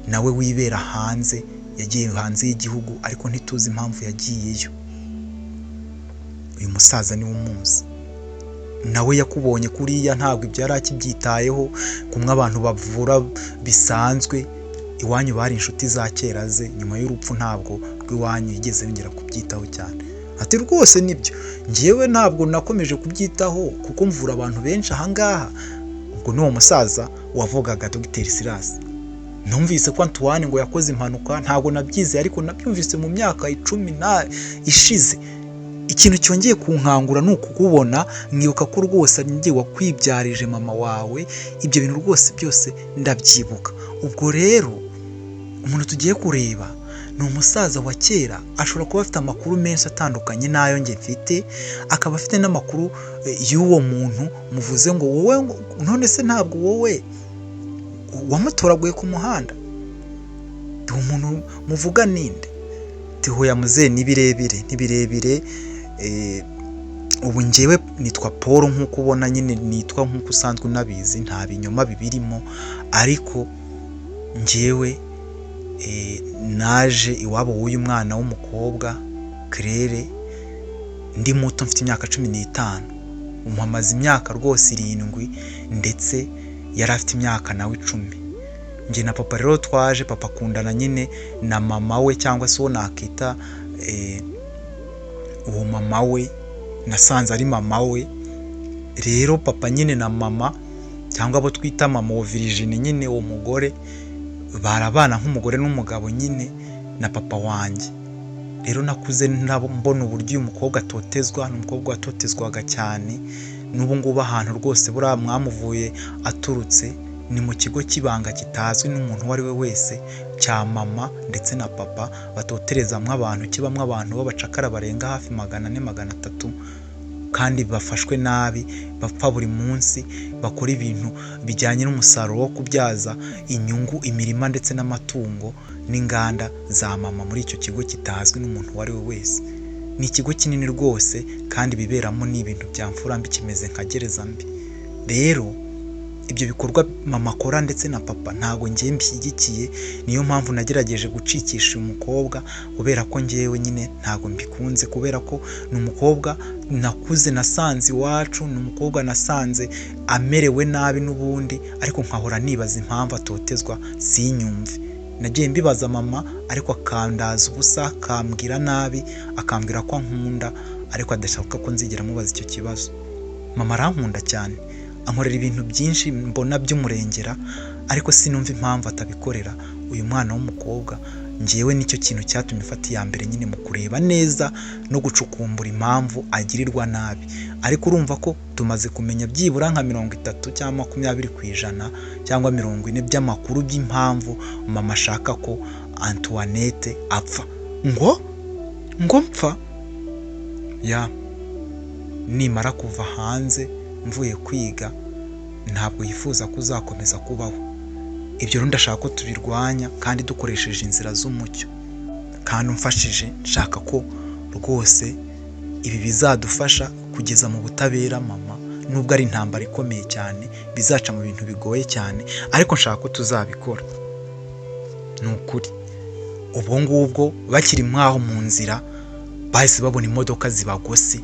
nawe wibera hanze, yagiye hanze y'igihugu, ariko ntituzi impamvu yagiyeyo. Uyu musaza niwe umuzi, nawe yakubonye kuriya, ntabwo ibyo yari akibyitayeho, kumwe abantu bavura bisanzwe. Iwanyu bari inshuti za kera ze, nyuma y'urupfu ntabwo rw'iwanyu yigeze yongera kubyitaho cyane." Ati: "Rwose nibyo, ngewe ntabwo nakomeje kubyitaho kuko mvura abantu benshi ahangaha." Ubwo ni uwo musaza wavugaga, Dogiteri Silas. "Numvise ko Antoine ngo yakoze impanuka, ntabwo nabyizeye, ariko nabyumvise mu myaka 10 na ishize. Ikintu cyongeye kunkangura ni ukukubona, nkibuka ko rwose njye wakwibyarije mama wawe. Ibyo bintu rwose byose ndabyibuka. Ubwo rero umuntu tugiye kureba ni umusaza wa kera, ashobora kuba afite amakuru menshi atandukanye n'ayo njye mfite, akaba afite n'amakuru y'uwo muntu muvuze ngo wowe. None se ntabwo wowe wamutoraguye ku muhanda? Uwo muntu muvuga ninde?" Hoya muzehe, ni birebire, ni birebire. Ubu ngewe nitwa Paul nk'uko ubona nyine nitwa, nk'uko usanzwe unabizi, nta binyoma bibirimo, ariko ngewe naje iwabo w'uyu mwana w'umukobwa Claire ndi muto, mfite imyaka 15. Umuhamaze imyaka rwose 7, ndetse yari afite imyaka nawe 10. Njye na papa rero twaje, papa akundana nyine na mama we, cyangwa se uwo nakita uwo mama we, nasanze ari mama we. Rero papa nyine na mama, cyangwa abo twita mama wa Virginie nyine, uwo mugore barabana nk'umugore n'umugabo nyine na papa wanjye. Rero nakuze mbona uburyo uyu mukobwa atotezwa, ni umukobwa watotezwaga cyane. N'ubu ngubu ahantu rwose buriya mwamuvuye aturutse ni mu kigo cy'ibanga kitazwi n'umuntu uwo ari we wese cya mama ndetse na papa, batoterezamo abantu, kibamo abantu b'abacakara barenga hafi 400, 300, kandi bafashwe nabi, bapfa buri munsi, bakora ibintu bijyanye n'umusaruro wo kubyaza inyungu imirima ndetse n'amatungo n'inganda za mama muri icyo kigo kitazwi n'umuntu uwo ari we wese." Ni ikigo kinini rwose, kandi ibiberamo ni ibintu bya mfura mbi, kimeze nka gereza mbi. Rero ibyo bikorwa mama akora ndetse na papa ntabwo ngiye mbishyigikiye. Niyo mpamvu nagerageje gucikisha uyu mukobwa, kubera ko ngewe nyine ntabwo mbikunze, kubera ko ni umukobwa nakuze nasanze iwacu, ni umukobwa nasanze amerewe nabi n'ubundi, ariko nkahora nibaza impamvu atotezwa sinyumve. Nagiye mbibaza mama, ariko akandaza ubusa, akambwira nabi, akambwira ko ankunda ariko adashaka ko nzigera mubaza icyo kibazo. Mama arankunda cyane, ankorera ibintu byinshi mbona by'umurengera, ariko sinumva impamvu atabikorera uyu mwana w'umukobwa. Ngewe nicyo kintu cyatumye mfata iya mbere nyine mu kureba neza no gucukumbura impamvu agirirwa nabi. Ariko urumva ko tumaze kumenya byibura nka 30 cyangwa 20% cyangwa 40 by'amakuru by'impamvu mama ashaka ko Antoinette apfa. Ngo mpfa ya nimara kuva hanze mvuye kwiga, ntabwo yifuza ko uzakomeza kubaho. Ibyo rero ndashaka ko tubirwanya kandi dukoresheje inzira z'umucyo, kandi umfashije, nshaka ko rwose ibi bizadufasha kugeza mu butabera mama, nubwo ari intambara ikomeye cyane, bizaca mu bintu bigoye cyane, ariko nshaka ko tuzabikora. Ni ukuri. Ubwo ngubwo bakiri mwaho mu nzira, bahise babona imodoka zibagose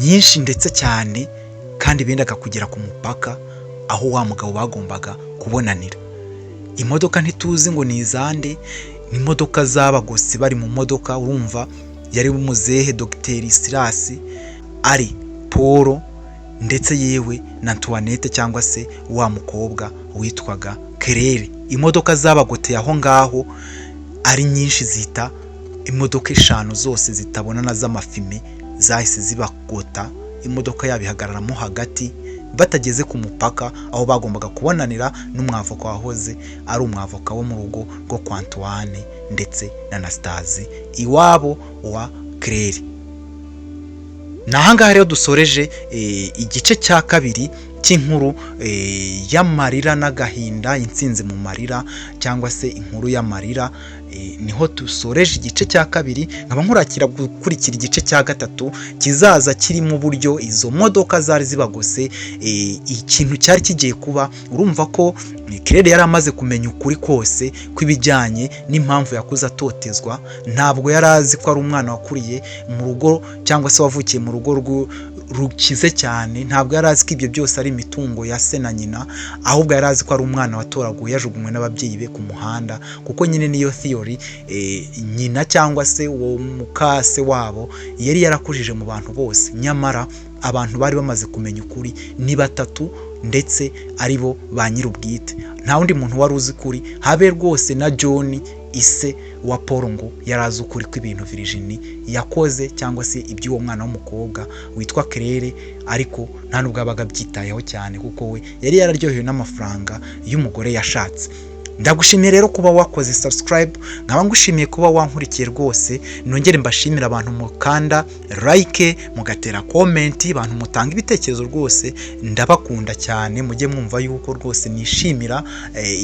nyinshi ndetse cyane, kandi bendaga kugera ku mupaka aho wa mugabo bagombaga kubonanira. Imodoka ntituzi ngo ni izande, ni imodoka zabagose bari mu modoka. Urumva yari umuzehe Dogiteri Sirasi, ari Paul, ndetse yewe na Antoinette cyangwa se wa mukobwa witwaga Claire. Imodoka zabagoteye aho ngaho ari nyinshi, zita imodoka 5 zose zitabonana z'amafime zahise zibagota, imodoka yabo ihagararamo hagati batageze ku mupaka aho bagombaga kubonanira n'umwavoka wahoze ari umwavoka wo mu rugo rwo kwa Antoine ndetse na Anastase, iwabo wa Claire. Ni ahangaha rero dusoreje igice cya kabiri cy'inkuru y'amarira n'agahinda, intsinzi mu marira cyangwa se inkuru y'amarira. Niho dusoreje igice cya kabiri, nkaba nkurakira gukurikira igice cya gatatu kizaza kirimo uburyo izo modoka zari zibagose, ikintu cyari kigiye kuba. Urumva ko Claire yari amaze kumenya ukuri kose kw'ibijyanye n'impamvu yakuze atotezwa. Ntabwo yari azi ko ari umwana wakuriye mu rugo cyangwa se wavukiye mu rugo rukize cyane, ntabwo yari azi ko ibyo byose ari imitungo ya se na nyina, ahubwo yari azi ko ari umwana watoraguye yajugunywe n'ababyeyi be ku muhanda, kuko nyine niyo theory nyina cyangwa se uwo mukase wabo yari yarakujije mu bantu bose. Nyamara abantu bari bamaze kumenya ukuri ni batatu, ndetse ari bo ba nyir'ubwite. Nta wundi muntu wari uzi ukuri, habe rwose na John ise wa Paul ngo yari azi ukuri kw'ibintu Virginie yakoze cyangwa se iby'uwo mwana w'umukobwa witwa Claire, ariko nta nubwo yabaga abyitayeho cyane kuko we yari yararyohewe n'amafaranga y'umugore yashatse. Ndagushimiye rero kuba wakoze subscribe, nkaba ngushimiye kuba wankurikiye rwose. Nongere mbashimire abantu mukanda like, mugatera comment, abantu mutanga ibitekerezo, rwose ndabakunda cyane. Mujye mwumva yuko rwose nishimira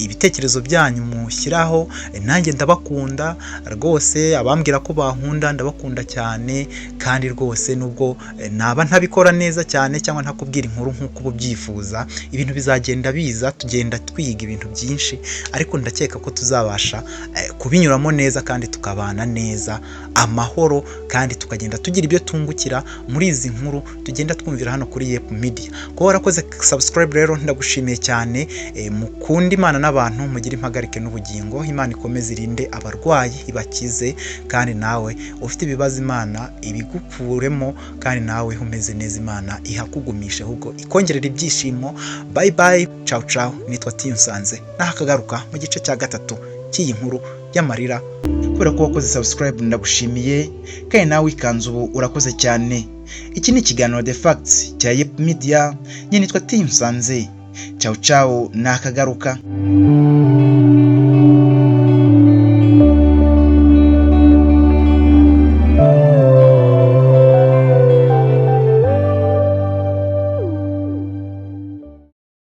ibitekerezo byanyu mushyiraho. Nanjye ndabakunda rwose, abambwira ko bankunda ndabakunda cyane, kandi rwose nubwo naba ntabikora neza cyane cyangwa ntakubwira inkuru nk'uko uba ubyifuza, ibintu bizagenda biza, tugenda twiga ibintu byinshi, ariko ndakeka ko tuzabasha kubinyuramo neza kandi tukabana neza amahoro, kandi tukagenda tugira ibyo tungukira muri izi nkuru tugenda twumvira hano kuri Yep Media. Kuba warakoze subscribe rero ndagushimiye cyane. Mukunde Imana n'abantu, mugire impagarike n'ubugingo. Imana ikomeze irinde abarwayi ibakize, kandi nawe ufite ibibazo Imana ibigukuremo, kandi nawe umeze neza Imana ihakugumisha ahubwo ikongerera ibyishimo. Bye bye, ciao ciao. Nitwa Tiyunsanze, nahakagaruka mu gice cya gatatu cy'iyi nkuru y'amarira. Kubera ko wakoze subscribe ndagushimiye, kandi nawe wikanze ubu urakoze cyane. Iki ni ikiganiro The Facts cya Yep Media, njye nitwa Tiyunsanze. Ciao ciao, nakagaruka.